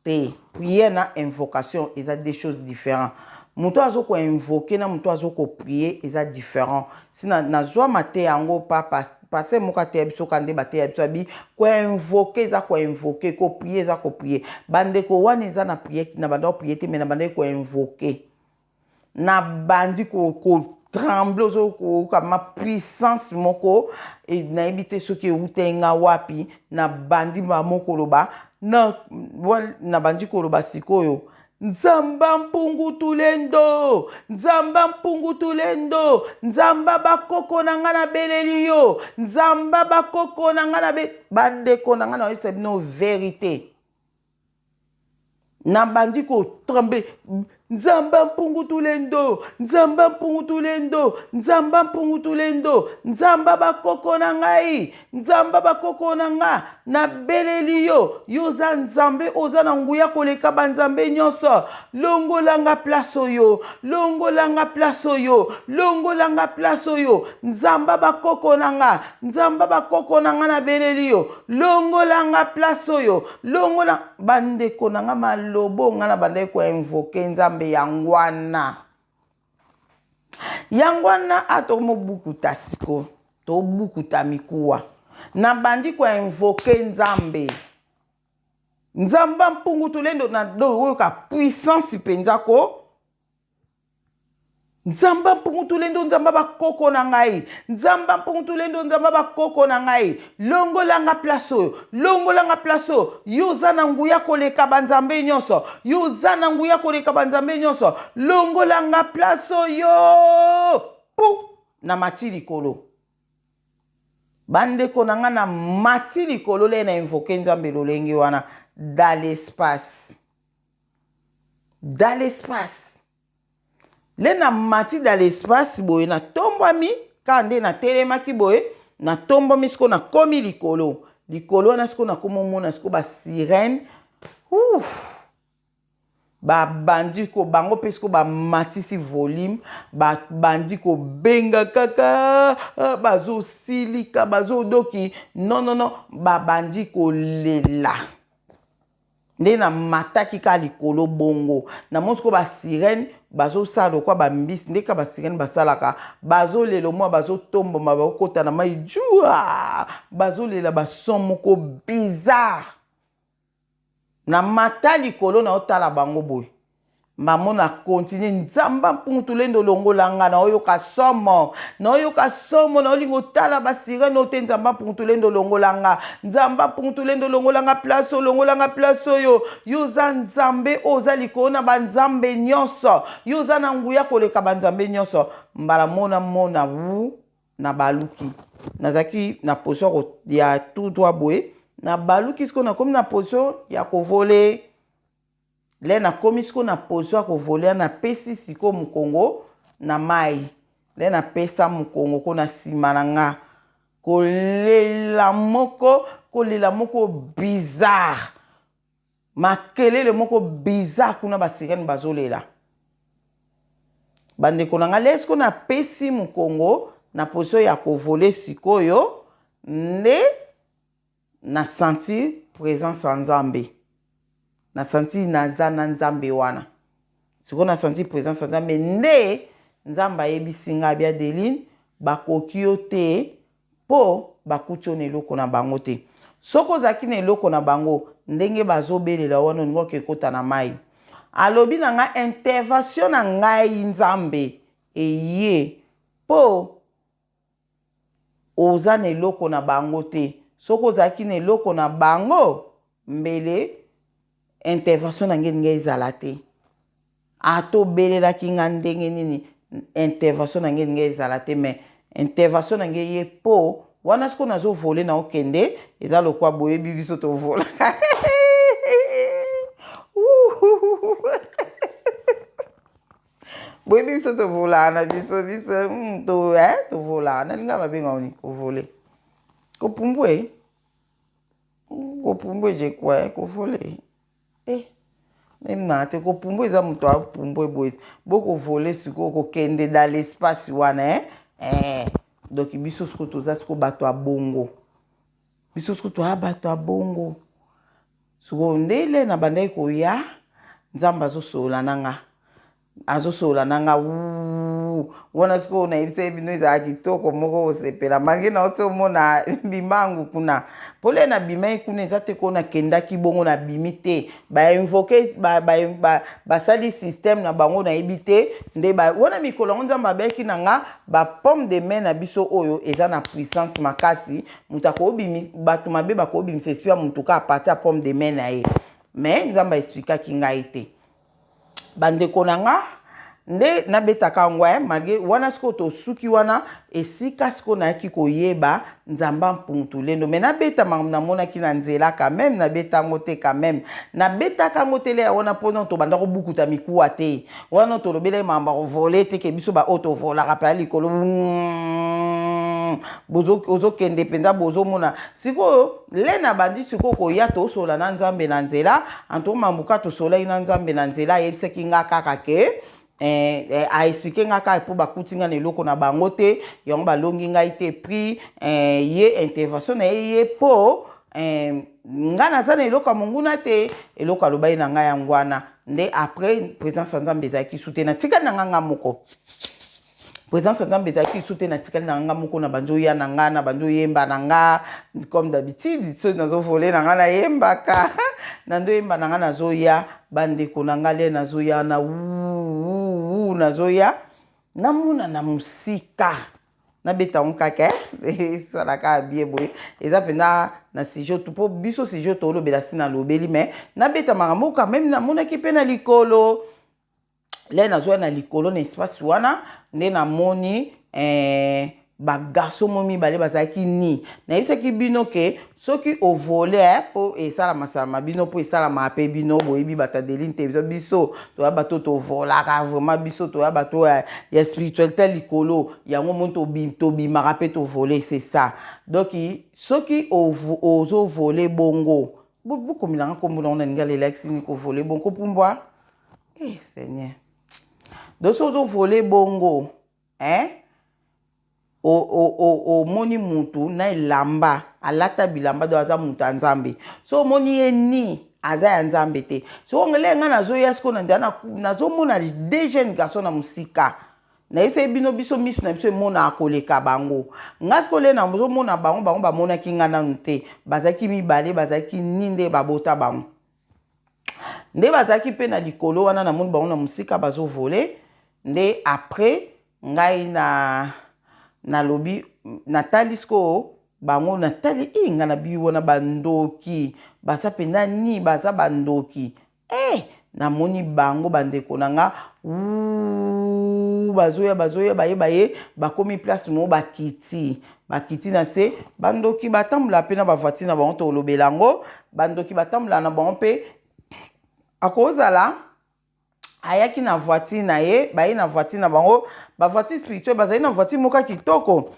te, prière na invocation eza deux choses différentes. Moto azo koinvoquer na moto azo koprier eza différent. Si nazwa mateya yango pa pasteur moko ateya biso ka nde bateya biso abi koinvoquer eza koinvoquer, koprier eza koprier. Bandeko, wana eza na prière, na banda koprier te, mais na bandaki koinvoquer. Nabandi kotrembler, ozokoyoka ma puissance moko, nayebi te soki eutai nga wapi. Nabandi bamokoloba, nabandi koloba sikoyo: "Nzamba mpungu tulendo, Nzamba mpungu tulendo, Nzamba bakoko na nga, nabeleli yo, Nzamba bakoko na nga." Na bandeko na nga, nayebisa bino vérité, nabandi kotrembler: "Nzamba mpungu tulendo, Nzamba mpungu tulendo, Nzamba mpungu tulendo, Nzamba bakoko na ngai, Nzamba bakoko na nga, nabeleli yo. Yo oza Nzambe, oza na nguya koleka banzambe nyonso. Longolanga place oyo, longolanga place oyo, longolanga place oyo. Nzamba bakoko na nga, Nzamba bakoko na nga, nabeleli yo, longolanga place oyo, longola." Bandeko na nga, malobo nga na bandaki koinvoquer Nzambe, yango wana, yango wana. Atomobukuta siko, tobukuta mikuwa. Nabandi koinvoquer Nzambe: "Nzambe mpungu tulendo." Na oyoka puissance mpenza ko: "Nzambe mpungu tulendo, Nzambe bakoko na ngai, Nzambe mpungu tulendo, Nzambe bakoko na ngai, longolanga place oyo, longolanga place oyo. Yo oza na nguya koleka banzambe nyonso, yo oza na nguya koleka banzambe nyonso, longolanga place oyo." Pu na mati likolo, bandeko na nga, na mati likolo le na invoquer Nzambe lolenge wana dans l'espace, dans l'espace. Le na mati dans l'espace boye, natombwami kaka nde natelemaki boye, natombwami sikoyo, nakomi likolo. Likolo wana sikoyo nakomi omona sikoyo basirène babandi ko bango mpe sikoyo bamatisi volume, babandi kobenga kaka, ah, bazosilika, bazodoki. Non, non, non, babandi kolela. Nde namataki kaka likolo bongo, namoni sikoyo basirène bazosala lokwa bambisi, nde kaka basirène basalaka, bazolela mwa, bazotomboma, bakokota na mai jua, bazolela bason moko bizarre. Namata likolo, naotala bango boye, mamona continue: "Nzamba mpungu tulendo, longola nga, naoyoka somo, naoyoka somo, naolinga otala basirène oyo te. Nzamba mpungu tulendo, longola nga, Nzamba mpungu tulendo, longola nga place oyo, longola nga place oyo. Yo oza Nzambe oyo oza likolo na banzambe nyonso, yo oza na nguya koleka banzambe nyonso." Mbala mona mona wu na baluki, nazalaki na position ya tout droit boye, na baluki sikoyo, nakomi na position ya kovoler. Le nakomi sikoyo na position ya kovoler, napesi sikoyo mokongo na mai. Le napesa mokongo ko na nsima na nga, kolela moko, kolela moko bizarre, makelele moko bizarre kuna, basirène bazolela. Bandeko na nga, le sikoyo napesi mokongo na position ya kovoler sikoyo, nde na sentir présence ya Nzambe, na sentir naza na Nzambe wana. Sikoyo na sentir présence ya Nzambe, nde Nzambe ayebisi ngai: "Bia Adeline, bakoki yo te." Mpo bakuti yo na eloko na bango te. Soki ozalaki na eloko na bango, ndenge bazobelela wana olingi oke kota na mai. Alobi na ngai intervention na ngai Nzambe eye mpo oza na eloko na bango te. Soki ozalaki na eloko na bango, mbele intervention na ngai elingi ezala te. Ata obelelaki nga ndenge nini intervention na ngai elingi ezala te mais intervention na ngai eye po wana sikoyo nazo vole na okende eza lokwa boyebi biso tovolaka boyebi biso tovolaka na biso biso hmm, to, eh, tovolaka nalinga babenga oni kovole kopumbwe kopumbwe je crois kovole Eh nayebinaka te kopumbwa eza moto apumbwe boye bokovole sikoyo kokende dans l'espace wana eh? Eh. Donc biso sikoyo toza sikoyo bato ya bongo biso sikoyo toya bato ya bongo sikoyo ndele nabandaki koya nzambe azosolola na nga Azosolola na nga wuuh wana sikoyo nayebisaki bino ezala kitoko moko kosepela malgre nauti omona bimangu kuna pole nabimaki kuna eza te ko nakendaki bongo nabimi te ba invoke basali ba, ba, ba système na bango nayebi te nde ba, wana mikolo yango nzambe abeki na nga ba pomme de main na biso oyo eza na puissance makasi moto akobimi bato mabe bakobimisa esprit ya moto ka apartir ya pomme de main na ye mais nzambe aexplikaki ngai te Bandeko na nga nde nabetaka yango eh, malgre wana sikoyo tosuki wana esika sikoyo nayaki koyeba Nzambe Mpungu Lendo mais nabeta makambo namonaki na nzela quand même nabeta yango te quand même nabetaka yango te leya wana mpo tobanda kobukuta mikuwa te wana tolobelaki makambo ya kovole te ke biso baoyo tovolaka mpe ya likolo ozokende mpenza bozomona sikoyo Le na bandi sikoyo koya tosola na nzambe na nzela anto mambuka tosolaki na nzambe na nzela ayebisaki nga kaka ke eh, eh, a explique nga kaka mpo bakuti nga na eloko na bango te yango balongi ngai te puis eh, ye intervention na ye ye mpo eh, nga naza na eloko ya monguna te eloko alobaki na ngai yango wana nde après présence ya nzambe ezalaki su te natikali na nga nga moko Presence ya Nzambe ezalaki lisusu te, natikali na nga moko na bandi oya na nga na bandi oyemba na nga comme d'habitude soki nazo voler na nga nayembaka na ndo oyemba na nga nazoya bandeko na nga le nazoya na wuu nazoya namona na mosika nabeta yango kaka esalaka bien boye eza mpenza na sujet tu mpo biso sujet tolobela si nalobeli mais nabeta makambo quand même namonaki mpe na likolo le nazwa na likolo na espace wana nde namoni eh, bagarso mo mibale bazalaki ni nayebisaki bino ke soki ovole eh, mpo esalamasalama bino mpo esalamaka mpe bino boyebi bato ya deline television biso toya bato tovolaka vraiment biso toya bato ya, ya spiritualité likolo yango moni tobimaka mpe tovole c'est ça donc soki ozovole bongo bokomelanga nkombo nango na linga lelakisi ni kovole bongo kopumbwa Eh Seigneur. Donc soki ozo voler bongo, hein? omoni mutu na elamba alata bilamba do aza mutu ya nzambe so omoni ye ni aza ya nzambe te soki ongele ngai nazoya sikoyo na nzela nazomona deux jeunes garçon na mosika nayebisaki bino biso miso na biso emonaka koleka bango ngai sikoyo le nazomona bango bango bamonaki ngai nanu te bazalaki mibale bazalaki ni nde babota bango Nde bazalaki pe na likolo wana namoni bango na mosika bazo vole nde après ngai na nalobi natali sikoyo bango natali i ngai na bi wana bandoki baza mpenza ni baza bandoki eh namoni bango bandeko na nga wuu bazoya bazoya baye baye bakomi place moko bakiti Bakiti na se, bandoki batambola mpe na ba voiture na bango tokolobela yango, bandoki batambola na bango mpe akozala ayaki na voiture na ye, baye na voiture na bango, ba voiture spirituelle bazali na voiture moko ya kitoko,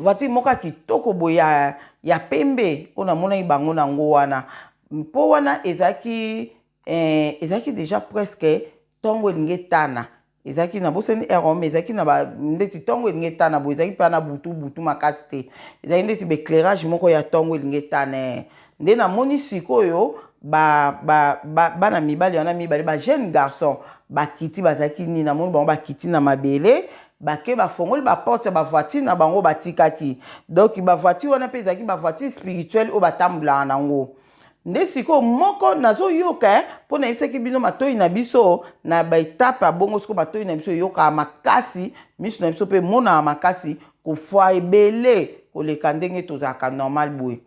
voiture moko ya kitoko boye ya, ya pembe oyo namonaki bango na yango wana mpo wana ezalaki eh, ezalaki deja presque ntongo elingi etana Ezalaki na bosani heure mais ezalaki na ba ndeti tongo elingi etana boye ezalaki mpe na butu butu makasi te ezalaki ndeti ba éclairage moko ya tongo elingi etana eh. Nde namoni sikoyo ba, ba, ba, bana mibali wana mibale ba jeune garçon bakiti bazalaki nini namoni bango bakiti na mabele. Bake bafongoli baporte ya bavoiture na bango batikaki. Donc bavoiture wana mpe ezalaki bavoiture spirituelle oyo batambolaka nango. Nde sikoyo moko nazoyoka mpo nayebisaki bino matoi na biso na baetape ya bongo. Sikoyo matoi na biso eyokaka makasi, miso na biso mpe emonaka makasi kofwa ebele koleka ndenge tozalaka normal boye.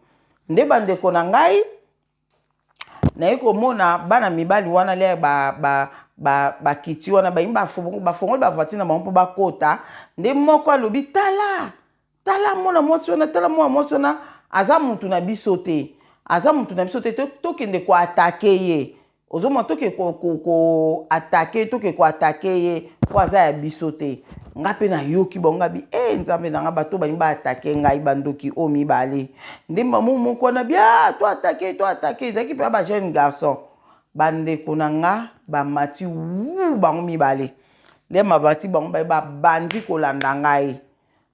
Nde bandeko na ngai, naye komona bana mibali wana le bakiti ba, ba, ba wana bayini bafongoli bavoiture na bango mpo bakota. Nde moko alobi, tala, tala mwana mwasi wana, tala mwana mwasi wana, aza mutu na biso te, aza mutu na biso te, tokende koattaquer ye. Ozomona, toke koattaquer, toke koattaquer ye mpo aza ya biso te. Nga mpe nayoki bango, nga bi e Nzambe na nga, bato balingi baattaquer ngai, bandoki oyo mibale. Nde mamo moko wana bia toattaquer, toattaquer. Ezalaki mpe bajeune garçon. Bandeko na nga, bamati wu bango mibale. Nde mabati bango baye, babandi kolanda ngai.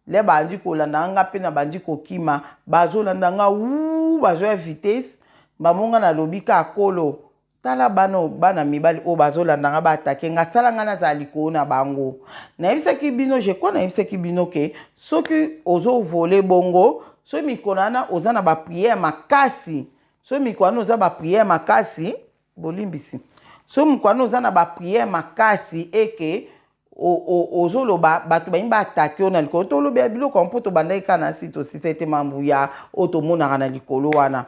Nde bandi kolanda nga mpe na bandi kokima, bazolanda nga wu, bazoya vitesse. Bango nga nalobi ka, kolo, tala bana, bana mibali oyo bazolanda nga, baattaquer nga, sala nga nazala likolo na bango. Nayebisaki bino, je crois nayebisaki bino ke soki ozovoler bongo, soki mikolo wana oza na baprière makasi, soki mikolo wana oza baprière makasi, bolimbisi, soki mikolo wana oza na baprière makasi eke ozoloba bato balingi baattaquer yo na likolo, tolobela biloko yango mpo tobandaki kaka na si tosisa ete mambu ya oyo tomonaka na likolo wana.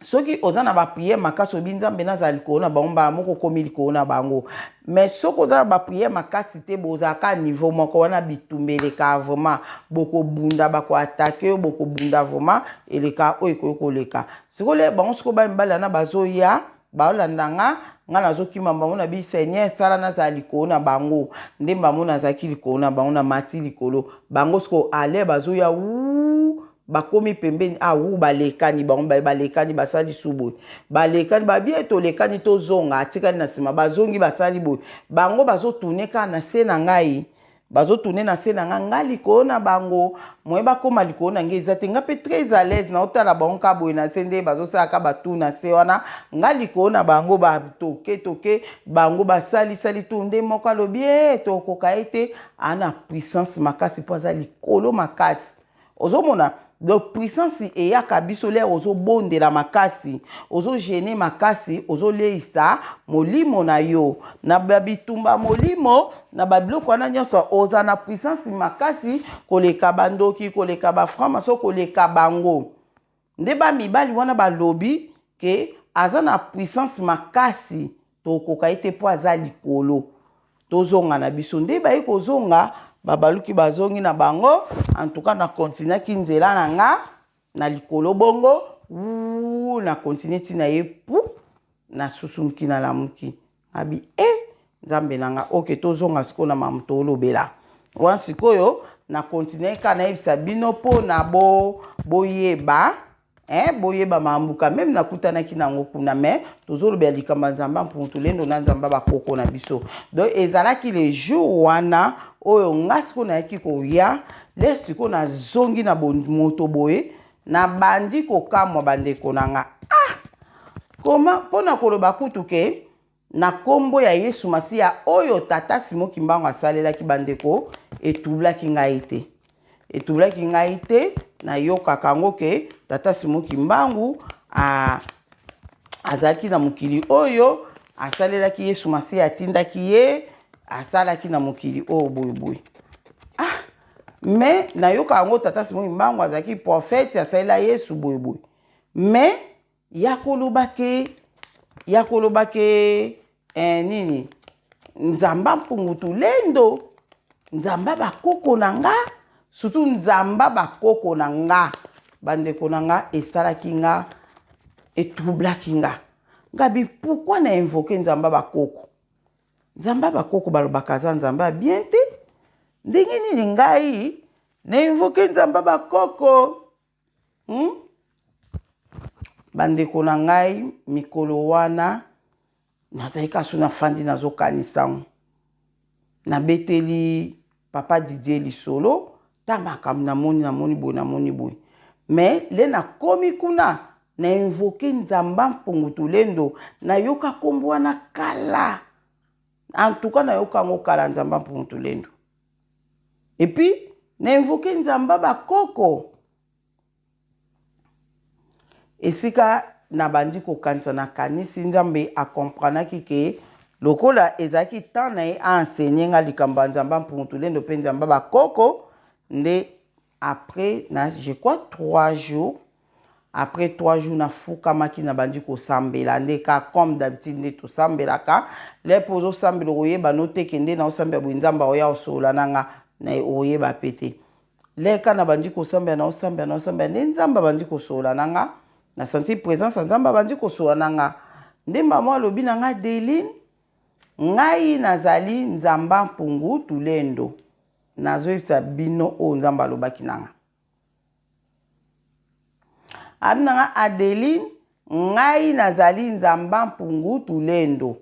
Soki oza na baprière makasi, oyebi Nzambe, nazala likolo na bango, mbala moko okomi likolo na bango. Mais soki oza na baprière makasi te, bozalaka niveau moko wana, bitumba eleka vraiment, bokobunda, bakoattaquer yo, bokobunda vraiment, eleka oyo ekoki koleka. Sikoyo bango, sikoyo bana mibali wana bazoya, baolanda nga, nga nazokima bango. Na bi, Seigneur, sala nazala likolo na bango. Nde bango nazalaki likolo na bango, na mati likolo bango. Sikoyo ale bazoya wu, bakomi pembeni awu, balekani bango, balekani, basali su boye, balekani, babie, tolekani, tozonga, atikali na nsima. Bazongi, basali boye, bango bazotourner kaka na se na ngai, bazotourner na se na ngai, ngai likolo na bango. Moye bakóma likolo na ngai eza te. Ngai mpe très à l'aise, naotala bango kaka boye na se, nde bazosalaka batour na se wana, ngai likolo na bango. Batoke toke, bango basalisali tour. Nde moko alobi e tokoka ye te, ana puissance makasi mpo aza likolo makasi. Ozomona, donc puissance eyaka biso lere ozobondela makasi, ozojeûner makasi, ozoleisa molimo na yo na babitumba molimo na babiloko wana nyonso, oza na puissance makasi koleka bandoki, koleka bafranc-maçon, koleka bango. Nde bamibali wana balobi ke aza na puissance makasi, tokoka ye te mpo aza likolo, tozonga na biso. Nde baye kozonga, babaluki, bazongi na bango. En tout cas, nakontinuaki nzela na nga na likolo bongo wu, na continue ntina ye pu nasusumuki, nalamuki, abi e Nzambe na nga. Ok, tozonga sikoyo na mamu tolobela wana. Sikoyo na continue kaka nayebisa bino mpo na boyeba bo boyeba makambo quand même nakutanaki nango kuna. Mais tozolobela likambo ya Nzambe Mpungu Tulendo na Nzambe bakoko na biso. Donc ezalaki le jour wana oyo nga sikoyo nayaki koya le sikoyo nazongi na moto boye, nabandi kokamwa, bandeko na nga. Ah, koma mpona koloba kutu ke na nkombo ya Yesu Masiya oyo tata Simo Kimbangu asalelaki, bandeko, etroublaki ngai te, etroublaki ngai te. Nayokaka yango ke tata Simo Kimbangu azalaki na mokili oyo, asalelaki Yesu Masiya, atindaki ye, asalaki na mokili oyo boyeboye. Ah, mais nayoka yango, tata Simo Kimbangu azalaki prophète, asalela Yesu boyeboye. Mais ya koloba ke, ya koloba ke nini, Nzambe Mpungu Tulendo, Nzambe bakoko na nga, surtout Nzambe bakoko na nga, bandeko na nga, esalaki nga, etroublaki nga. Ngabi, pourquoi na invoquer Nzambe bakoko? Nzambe bakoko balobaka aza Nzambe ya bien te. Ndenge nini ngai na invoquer Nzambe bakoko? Bandeko na ngai, mikolo wana nazali kaso, nafandi, nazokanisa ngo. Nabeteli papa Didier lisolo ta makambo namoni, namoni boye, namoni boye. Mais le nakomi kuna, na invoquer Nzambe Mpungu Tulendo. Nayoka nkombo wana kala, en tout cas nayoka yango kala, Nzambe Mpungu Tulendo. Et puis na invoquer Nzambe bakoko. Esika nabandi kokanisa, nakanisi Nzambe akomprenaki ke lokola ezalaki temps na ye aenseigner nga likambo ya Nzambe Mpungu Tulendo mpe Nzambe bakoko. Nde après na, je crois, 3 jours, après 3 jours, nafukamaki, nabandi kosambela nde ka comme d'habitude nde tosambelaka. Le mpo ozosambela, okoyeba no te ke nde naosambela boye Nzambe aoya osolola na nga na oyeba pe te. Leka nabandi kosambela, naosambela, naosambela, nde Nzambe abandi kosolola na nga. Nasentir présence ya Nzambe, abandi kosolola na nga. Nde mama alobi na nga: "Deline, ngai nazali Nzamba Mpungu Tulendo." Nazoyebisa bino oyo Nzambe alobaki na nga. Abi na nga: "Adeline, ngai nazali Nzamba Mpungu Tulendo."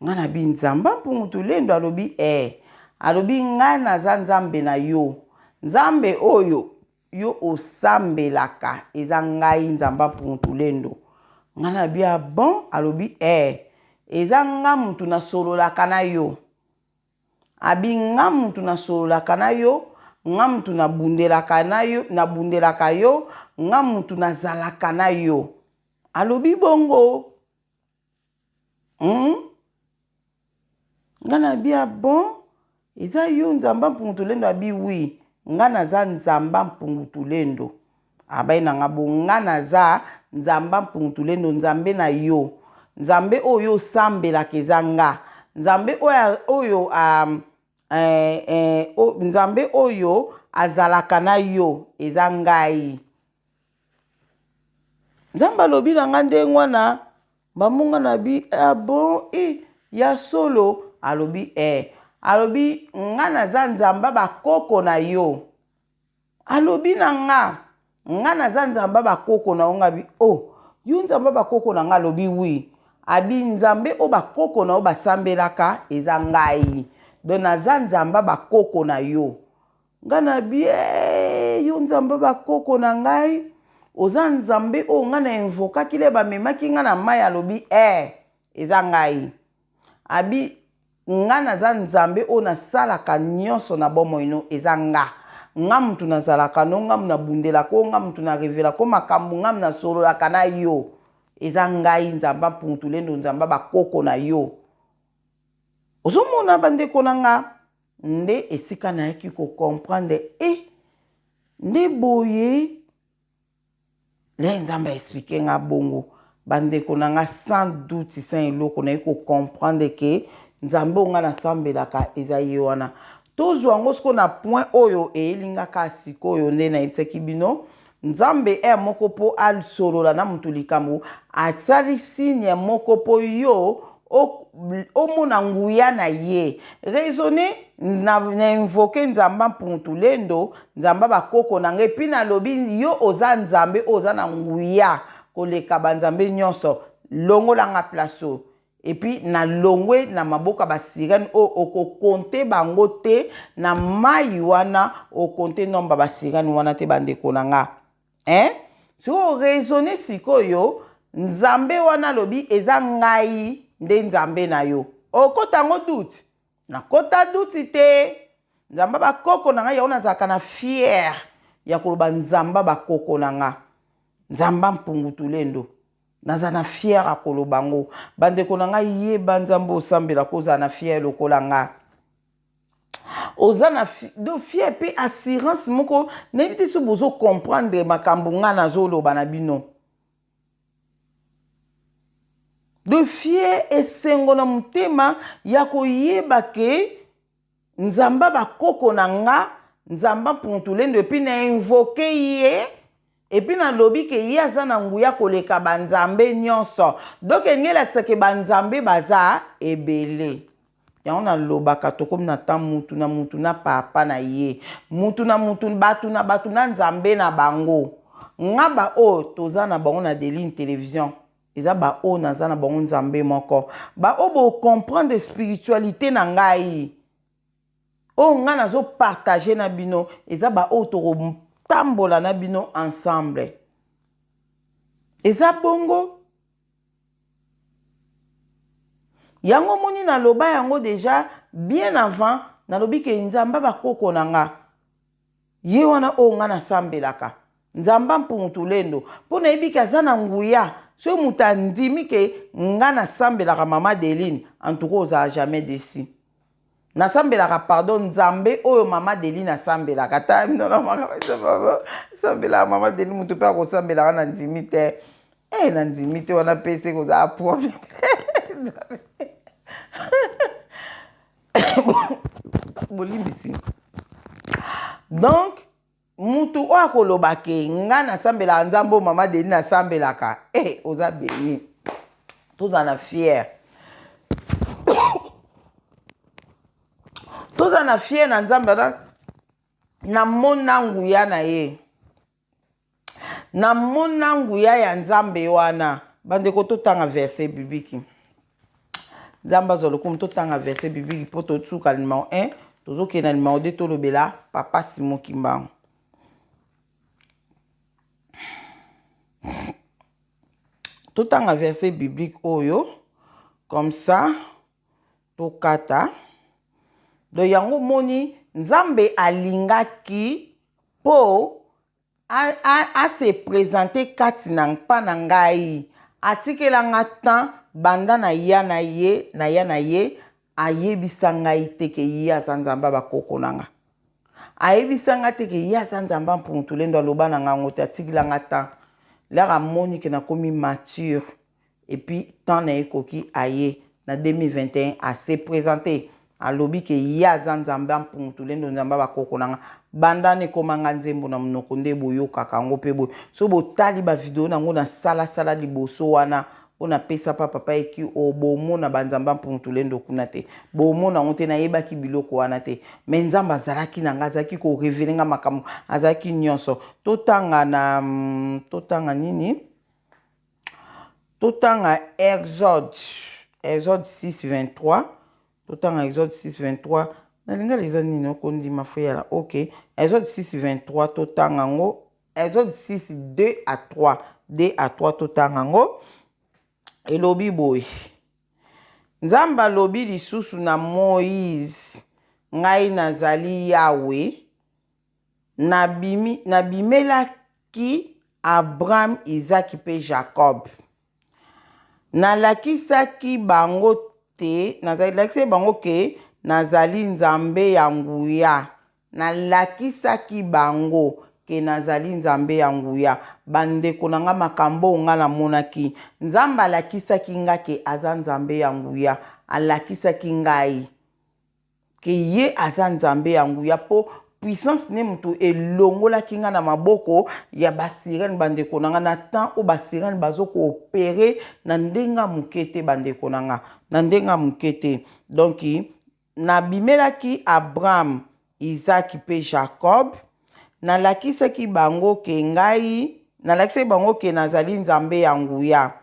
Ngai nabi: "Nzamba Mpungu Tulendo?" Alobi: "E." Alobi: "Ngai naza Nzambe na yo. Nzambe oyo yo osambelaka eza ngai, Nzamba Mpungu Tulendo." Ngai nabi: "Ah bon?" Alobi: "E, eza nga mutu nasololaka na yo." Abi: "Nga mutu nasololaka na yo, nga mutu nabundelaka na yo, nabundelaka yo, nga mutu nazalaka na yo." Alobi bongo, Nga nabi: "Ah bon, eza yo Nzamba Mpungu Tulendo?" Abi: "Oui, nga naza Nzamba Mpungu Tulendo." Abai na nga bo: "Nga naza Nzamba Mpungu Tulendo, Nzambe na yo. Nzambe oyo osambelaka eza nga. Nzambe oyo, oyo um, eh, eh, o, Nzambe oyo azalaka na yo eza ngai." Nzambe alobi na nga ndenge wana. Bamonga na bi: "Ah bon, e ya solo?" Alobi: "E." Alobi: "Nga naza Nzamba bakoko na yo." Alobi na nga: "Nga naza Nzamba bakoko na yo." Nga bi: "Oh, yo Nzambe bakoko na nga?" Alobi: "Oui." Abi: "Nzambe oyo bakoko na yo basambelaka eza ngai, donc naza Nzambe bakoko na yo." Nga na bi: "Eh, yo Nzambe bakoko na ngai, oza Nzambe oyo ngai na invokaki le bamemaki ngai na mai?" Alobi: "E, eza ngai." Abi: "Nga naza Nzambe oyo nasalaka nyonso na bomoi no, eza nga. Nga mutu nazalaka no, nga mutu nabundelaka o, nga mutu narevelaka o makambo, nga mutu nasololaka na yo, eza ngai Nzambe Mpungu Tulendo, Nzambe bakoko na yo." Ozomona, bandeko na nga, nde esika nayaki kocomprendre e nde boye le Nzambe aexpliquer nga bongo. Bandeko na nga, sans doute, sans eloko, naye kocomprendre ke Nzambe oyo nga nasambelaka eza ye wana. Tozwa yango sikoyo na point oyo eyelingaka sikoyo. Nde nayebisaki bino, Nzambe ere moko mpo asolola na motu likambo, asali signe moko mpo yo omona nguya na ye. Raisonne na, na invoquer Nzambe Mpungu Tulendo, Nzambe bakoko na ngai, et puis nalobi: "Yo oza Nzambe oyo oza na nguya koleka banzambe nyonso, longolanga place oyo." Et puis nalongwe na maboko ya basirènes oyo okocompter bango te na mai wana, ocompter nombre basirènes wana te. Bandeko na nga, hein? Sikoyo raisonne sikoyo, Nzambe wana alobi eza ngai nde Nzambe na yo, okota yango doute? Nakota doute te. Nzambe bakoko na ngai, yango nazalaka na fier ya koloba Nzambe bakoko na nga, Nzambe Mpungu Tulendo. Naza na fier ya koloba yango. Bandeko na ngai, yeba Nzambe osambela, kozala na fier lokola nga. Oza na do fier mpe assurance moko. Nayebi te so bozocomprendre makambo ngai nazoloba na bino. De fier, esengo na motema ya koyeba ke Nzambe bakoko na nga, Nzambe Mpungu Tulendo, et puis na invoquer ye, et puis nalobi ke ye aza na nguya koleka banzambe nyonso. Donc elingi elakisa ke banzambe baza ebele. Yango nalobaka, tokomi na temps mutu na mutu na papa na ye, mutu na mutu, bato na bato na Nzambe na bango. Nga baoyo toza na bango na Deline Télévision, eza baoyo naza na bango Nzambe moko. Baoyo bocomprendre spiritualité na ngai, oyo ngai nazopartager na bino, eza baoyo tokotambola na bino ensemble. Eza bongo. Yango moni naloba yango déjà bien avant. Nalobi ke Nzambe ya bakoko na nga, ye wana oyo nga nasambelaka, Nzambe ya Mpungu Tulendo, mpo nayebi ke aza na nguya. Soki moto andimi ke nga nasambelaka Mama Adeline, en tout cas ozala jamais deçu. Nasambelaka pardon Nzambe oyo Mama Adeline asambelaka. Ata sambelaka Mama Adeline, moto mpe akosambelaka na ndimi te. Eh, na ndimi te wana mpe se kozala problème. Bolimbisi. Donc, mutu oyo akoloba ke nga nasambelaka Nzambe oyo Mama Adeline asambelaka, eh, oza béni. Tozala na fier. Tozala na fier na Nzambe wana, namona nguya na ye. Namona nguya ya Nzambe wana. Bandeko, totanga verset biblique. Nzambe azwa lokumu. Totanga verset biblique mpo tosuka numero 1, tozokende na numero 2, tolobela Papa Simon Kimbangu. Totanga verset biblique oyo comme ça tokata. Donc yango moni Nzambe alingaki mpo a se presenter kati na mpa na ngai, atikela nga temps banda na ya na ye, na ya na ye, ayebisa ngai te ke ye aza Nzambe ya bakoko na nga. Ayebisa nga te ke ye aza Nzambe ya Mpungu Tulendo, aloba na nga yango te, atikela nga temps. Lere amoni ke nakomi mature et puis temps na ye ekoki, aye na 2021 a se presenter, alobi ke ye aza Nzambe ya Mpungu Tulendo, Nzambe ya bakoko na nga. Banda wana ekoma nga nzembo na monoko nde boyokaka yango mpe boye. Soki botali ba video na yango na sala sala liboso wana oyo napesa pa papa Eki, oyo bomona ba Nzambe ya Mpungu Tulendo kuna te, bomona yango te. Nayebaki biloko wana te, mais Nzambe azalaki na nga, azalaki ko reveler nga makambo, azalaki nyonso. Totanga na, totanga nini? Totanga Exode, Exode 6 23. Totanga Exode 6 23. Na lingala eza nini? Okondima foyala. Ok, Exode 6 23, totanga yango. Exode 6 2 à 3, 2 à 3, totanga yango. Elobi boye: Nzambe alobi lisusu na Moïse, ngai nazali Yahweh, nabimelaki Abraham, Isaac mpe Jacob. Nalakisaki bango te, nalakisaki bango ke nazali Nzambe ya nguya. Nalakisaki bango ke nazali Nzambe ya nguya. Bandeko na nga, makambo oyo nga namonaki, Nzambe alakisaki nga ke aza Nzambe ya nguya. Alakisaki ngai ke ye aza Nzambe ya nguya po puissance ne moto elongolaki nga na maboko ya ba sirène. Bandeko na nga, na temps oyo ba sirène bazo ko opérer na ndenge ya moke te, bandeko na nga, na ndenge ya moke te. Donc nabimelaki Abraham, Isaac mpe Jacob, nalakisaki bango ke ngai, nalakisaki bango ke nazali Nzambe ya nguya,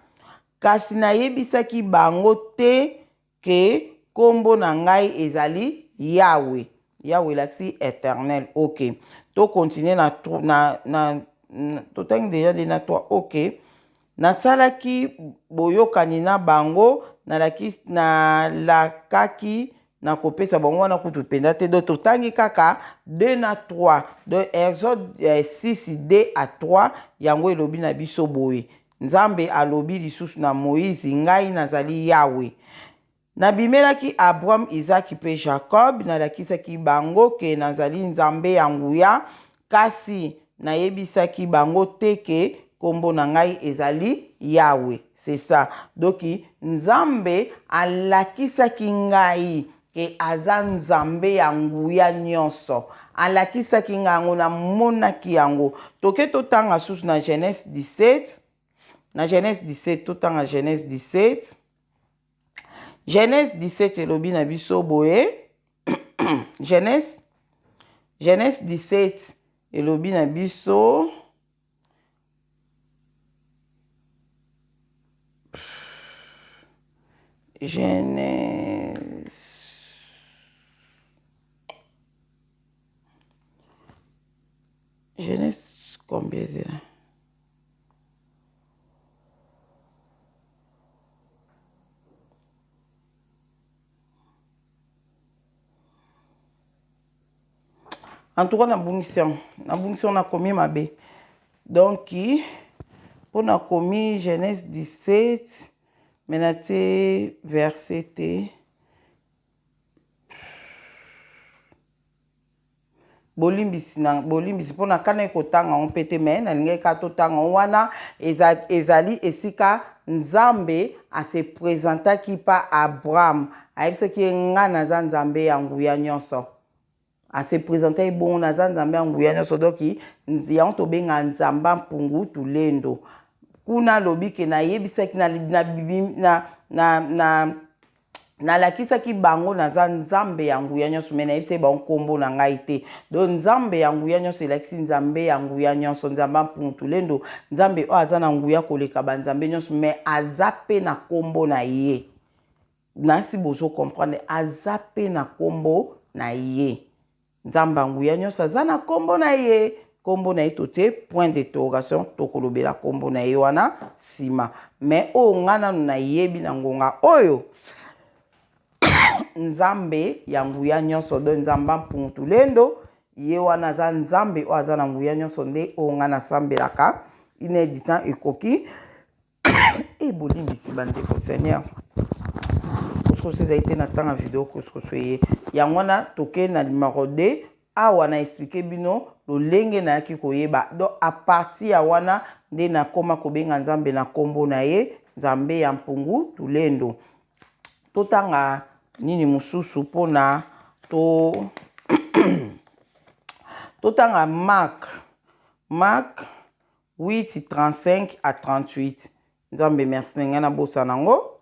kasi nayebisaki bango te ke kombo na ngai ezali Yahweh. Yahweh elakisi Eternel. Ok, to continuer na, na, na, totangi deja de na 3. Ok, nasalaki boyokani na bango, nalakaki na kopesa bango wana kutu mpenza te. Donc totangi kaka 2 na 3. Donc Exode 6 2 à 3, yango elobi na biso boye: Nzambe alobi lisusu na Moïse, ngai nazali Yahweh. Nabimelaki Abraham, Isaac mpe Jacob, nalakisaki bango ke nazali Nzambe ya nguya, kasi nayebisaki bango te ke kombo na ngai ezali Yahweh. C'est ça. Donc Nzambe alakisaki ngai ke aza Nzambe ya nguya nyonso. Alakisaki ngai yango, namonaki yango. Toke totanga susu na Genèse 17. Na Genèse 17, totanga Genèse 17. Genèse 17 elobi na biso boye. Genèse 17 elobi na biso, Genèse combien ezela? En tout cas nabungisi yango, nabungisi yango, nakomi mabe. Donc mpo nakomi Genèse 17, mais natie verset te. Bolimbisi na bolimbisi mpo nakanaki kotanga yango mpe te, me nalingaki kaka totanga yango. Wana ezali esika Nzambe ase presentaki pa Abraham, ayebisaki ye nga naza Nzambe ya nguya nyonso. Ase presentaki bongo, naza Nzambe ya nguya nyonso. Donc yango tobenga Nzamba Mpungu Tulendo. Kuna alobi ke nayebisaki na, na, na, na, na Nalakisaki bango naza Nzambe ya nguya nyonso, me nayebisaki bango nkombo na ngai te. Donc Nzambe ya nguya nyonso elakisi Nzambe ya nguya nyonso, Nzambe ya Mpungu Tulendo, Nzambe oyo aza na nguya koleka banzambe nyonso, me aza mpe na nkombo na ye. Nasi bozo comprendre, aza mpe na nkombo na ye. Nzambe ya nguya nyonso aza na nkombo na ye. Nkombo na ye totie point d'interrogation, tokolobela nkombo na ye wana nsima. Me oyo nga nanu nayebi na ngonga oyo, Nzambe ya nguya nyonso, donc Nzambe Mpungu Tulendo, ye wana aza Nzambe oyo aza na nguya nyonso, nde oyo nga nasambelaka. Une heure du temps ekoki. E bolimbisi bandeko, Seigneur, kosukosu ezali te na ntanga video, kosukosu eye. Yango wana toke na numero 2 awa, na explike bino lolenge nayaki koyeba. Donc a partir ya wana nde nakoma kobenga Nzambe na nkombo na ye, Nzambe ya Mpungu Tulendo. Totanga nini mosusu mpona to totanga Mark, Mark 8 35 à 38. Nzambe merci na ngai, nabosana yango.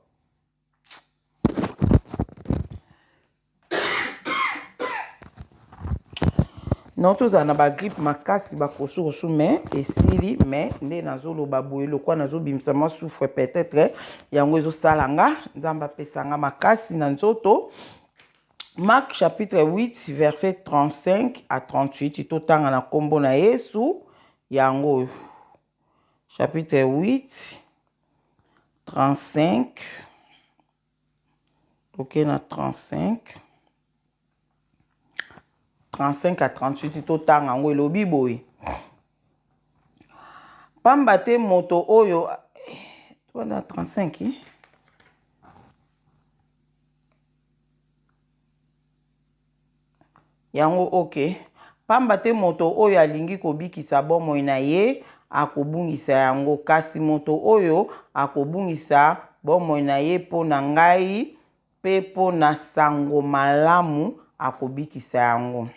Non, tozala na bagrippe makasi, bakosukosu, mais esili. Mais nde nazoloba boye, lokwa nazobimisa mwa souffre, peut-être yango ezosala nga. Nzambe apesa nga makasi na nzoto. Marc chapitre 8 verset 35 à 38, totanga na nkombo na Yesu. Yango oyo chapitre 8 35, toke na 35, 35 à 38, totanga yango. Elobi boye: pamba te moto oyo wana 35, yango oke, pamba te moto oyo alingi kobikisa bomoi na ye akobungisa yango, kasi moto oyo akobungisa bomoi na ye mpo na ngai mpe mpo na sango malamu akobikisa yango.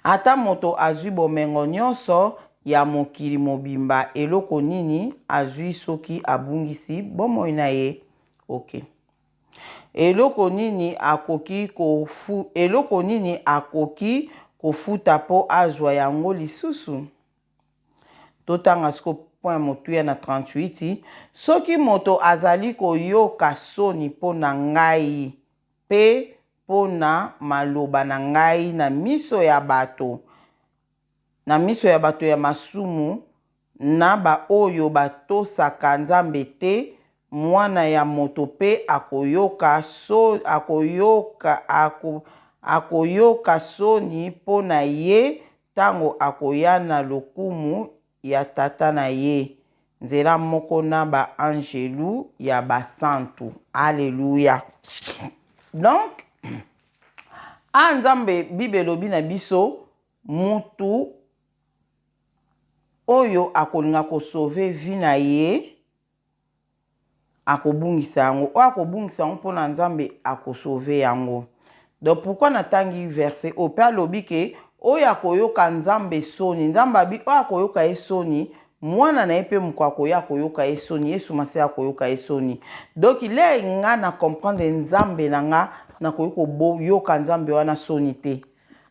Ata moto azwi bomengo nyonso ya mokili mobimba, eloko nini azwi soki abungisi bomoi na ye? Ok. Eloko nini akoki kofu, eloko nini akoki kofuta mpo azwa yango lisusu? Totanga siko point motuya na 38. Soki moto azali koyoka soni mpo na ngai mpe mpo na maloba na ngai na miso ya bato, na miso ya bato ya masumu na baoyo batosaka Nzambe te, Mwana ya moto mpe akoyoka so, akoyoka, ako, akoyoka soni mpo na ye ntango akoya na lokumu ya Tata na ye, nzela moko na ba-anjelu ya basantu. Aleluya! Donc, a Nzambe, Bible elobi na biso, mutu oyo akolinga ko sauver vie na ye, akobungisa yango. Oyo akobungisa yango mpo na Nzambe, akosauve yango. Donc pourquoi natangi verset oyo? Mpe alobi ke oyo akoyoka Nzambe soni, Nzambe abi oyo akoyoka ye soni, mwana na ye mpe moko akoya akoyoka ye soni, Yesu Masiya akoyoka ye soni. Donc le nga na comprendre Nzambe na nga, nakoki koyoka Nzambe wana soni te.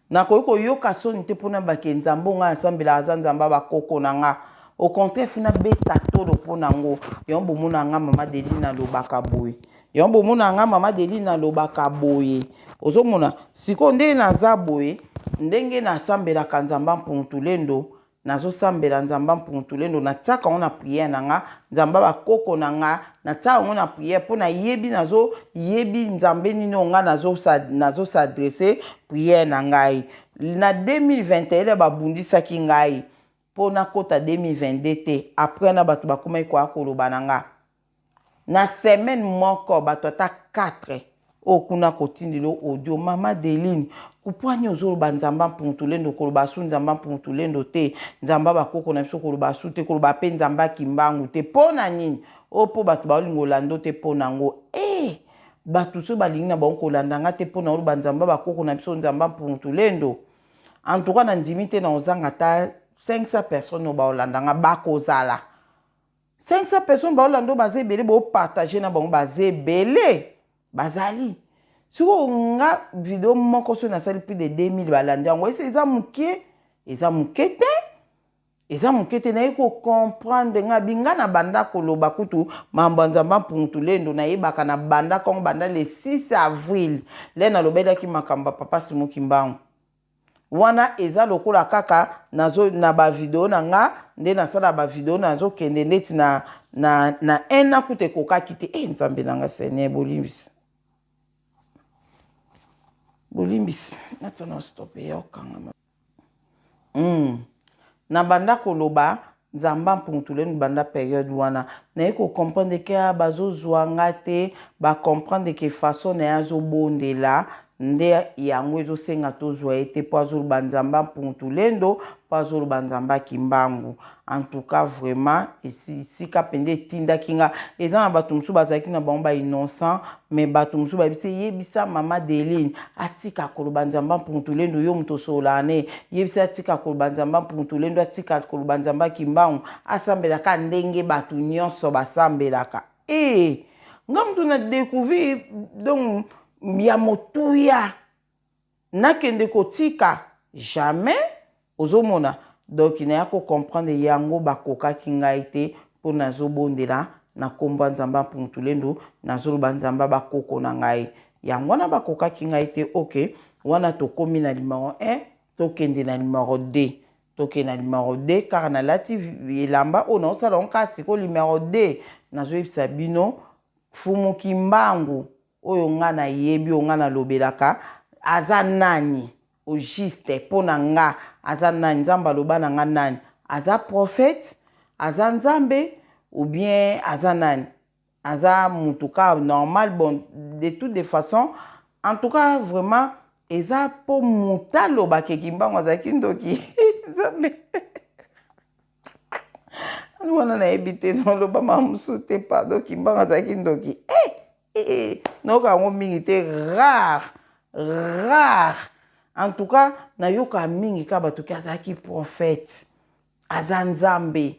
Nakoki koyoka soni te pona bake Nzambe oyo nga nasambelaka aza Nzambe ya ba koko na nga. Au contraire faut nabeta tolo pona ngo. Yango bomona nga mama Adeline alobaka boye. Yango bomona nga mama Adeline alobaka boye. Ozomona sikoyo ndenge naza boye, ndenge nasambelaka Nzambe Mpungu-Tulendo, Nazo sambela Nzambe Mpungu Tulendo, na tiaka yango na prière na nga, Nzambe ba koko na nga, na tiaka yango na prière po na yebi nazo yebi Nzambe nini oyo nga nazo nazo s'adresser prière na ngai. Na 2021 nde babundisaki ngai mpo nakota 2022 te. Après wana bato bakomaki koya koloba na nga. Na semaine moko bato ata 4 oyo kuna kotindela yo audio, mama Adeline kupwani ozoloba Nzambe Mpungu-Tulendo, koloba su Nzambe Mpungu-Tulendo te, Nzambe ba koko na biso koloba su te, koloba pe Nzambe ya Kimbangu te, pona nini? Oyo po bato baolinga olanda yo te pona yango. Eh! Bato soki balingi na bango kolanda nga te pona oloba Nzambe ba koko na biso, Nzambe Mpungu-Tulendo, en tout cas nandimi te na ozanga ata 500 personnes oyo baolanda nga, bakozala. 500 personnes baolanda oyo baza ebele, bo partager na bango baza ebele, bazali. Sikoyo nga video moko soki nasali plus de 2000 balandi yango, ese eza moke? Eza moke te. Eza moke te. Naye ko comprendre nga bi nga na banda koloba kutu mambo ya Nzambe Mpungu Tulendo nayebaka na banda kongo banda le 6 avril le nalobelaki makambo ya Papa Simon Kimbangu. Wana eza lokola kaka nazo na ba video na nga nde nasala ba video nazo kende ndeti na na na un an kutu ekokaki te. Eh Nzambe na nga Seigneur bolimbisi. Bolimbisi natia na stop ya okangama. Hum na banda koloba Nzamba Mpungu-Tulendo banda periode wana naye ko comprendre ke ah bazo zua nga te, ba comprendre ke façon naye azo bondela nde yango ezo senga tozua ye te po azo loba Nzamba Mpungu-Tulendo po azo loba Nzamba Kimbangu. En tout cas vraiment esika penza etindaki nga eza na batu mosusu bazalaki na bango ba innocent mais batu mosusu bayebisi ye yebisa mama Adeline atika koloba Nzamba Mpungu Tulendo yo moto osololaka na ye yebisa atika koloba Nzamba Mpungu Tulendo atika koloba Nzamba Kimbangu asambelaka ndenge batu nyonso basambelaka ee nga moto na decouvrir donc ya motuya Nakende kotika jamais ozomona donc naya ko comprendre yango bakokaki ngai te po nazobondela na kombo ya Nzambe ya Mpungu Tulendo nazoloba Nzambe ya ba koko na ngai yango wana bakokaki ngai te ok wana tokomi na numero 1 tokende na numero 2 tokende na numero 2 kaka nalati elamba oyo naosala yango kaka sikoyo numero 2 nazoyebisa bino Mfumu Kimbangu Oyo nga na yebi oyo nga na lobelaka aza nani au juste pona nga aza nani nzambe aloba na nga nani aza prophète aza nzambe ou bien aza nani aza mutu ka normal bon de toute de façon en tout cas vraiment eza po mutu aloba ke kimbangu azalaki ndoki nzambe wana nayebi te naloba makambo mosusu te pardon kimbangu azalaki ndoki eh! Eh, nayoka yango mingi te rare rare en tout cas nayoka mingi kaka bato ke azalaki prophète aza nzambe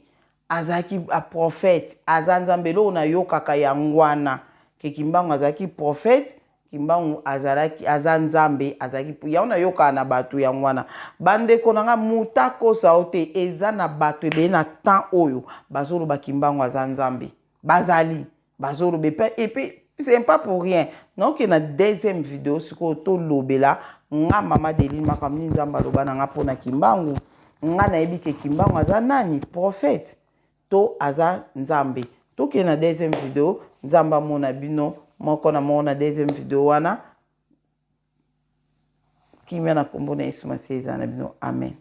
azalaki prophète aza nzambe eloko nayokaka yango wana ke kimbangu azalaki prophète kimbangu azalaki aza nzambe azalaki yango nayokaka na bato yango wana bandeko na nga moto akosa yo te eza na bato ebele na temps oyo bazoloba kimbangu aza nzambe bazali Bazoloba epe epe c'est pas pour rien. Naoke na deuxième video sikoyo tolobela nga mama Adeline makambo nini Nzambe aloba na nga mpo na Kimbangu. Nga nayebi ke Kimbangu aza nani? Prophète to aza Nzambe. Tokende na deuxième video, Nzambe amona bino moko na moko na deuxième video wana. Kimia na kombo na Yesu Masiya ezala na bino. Amen.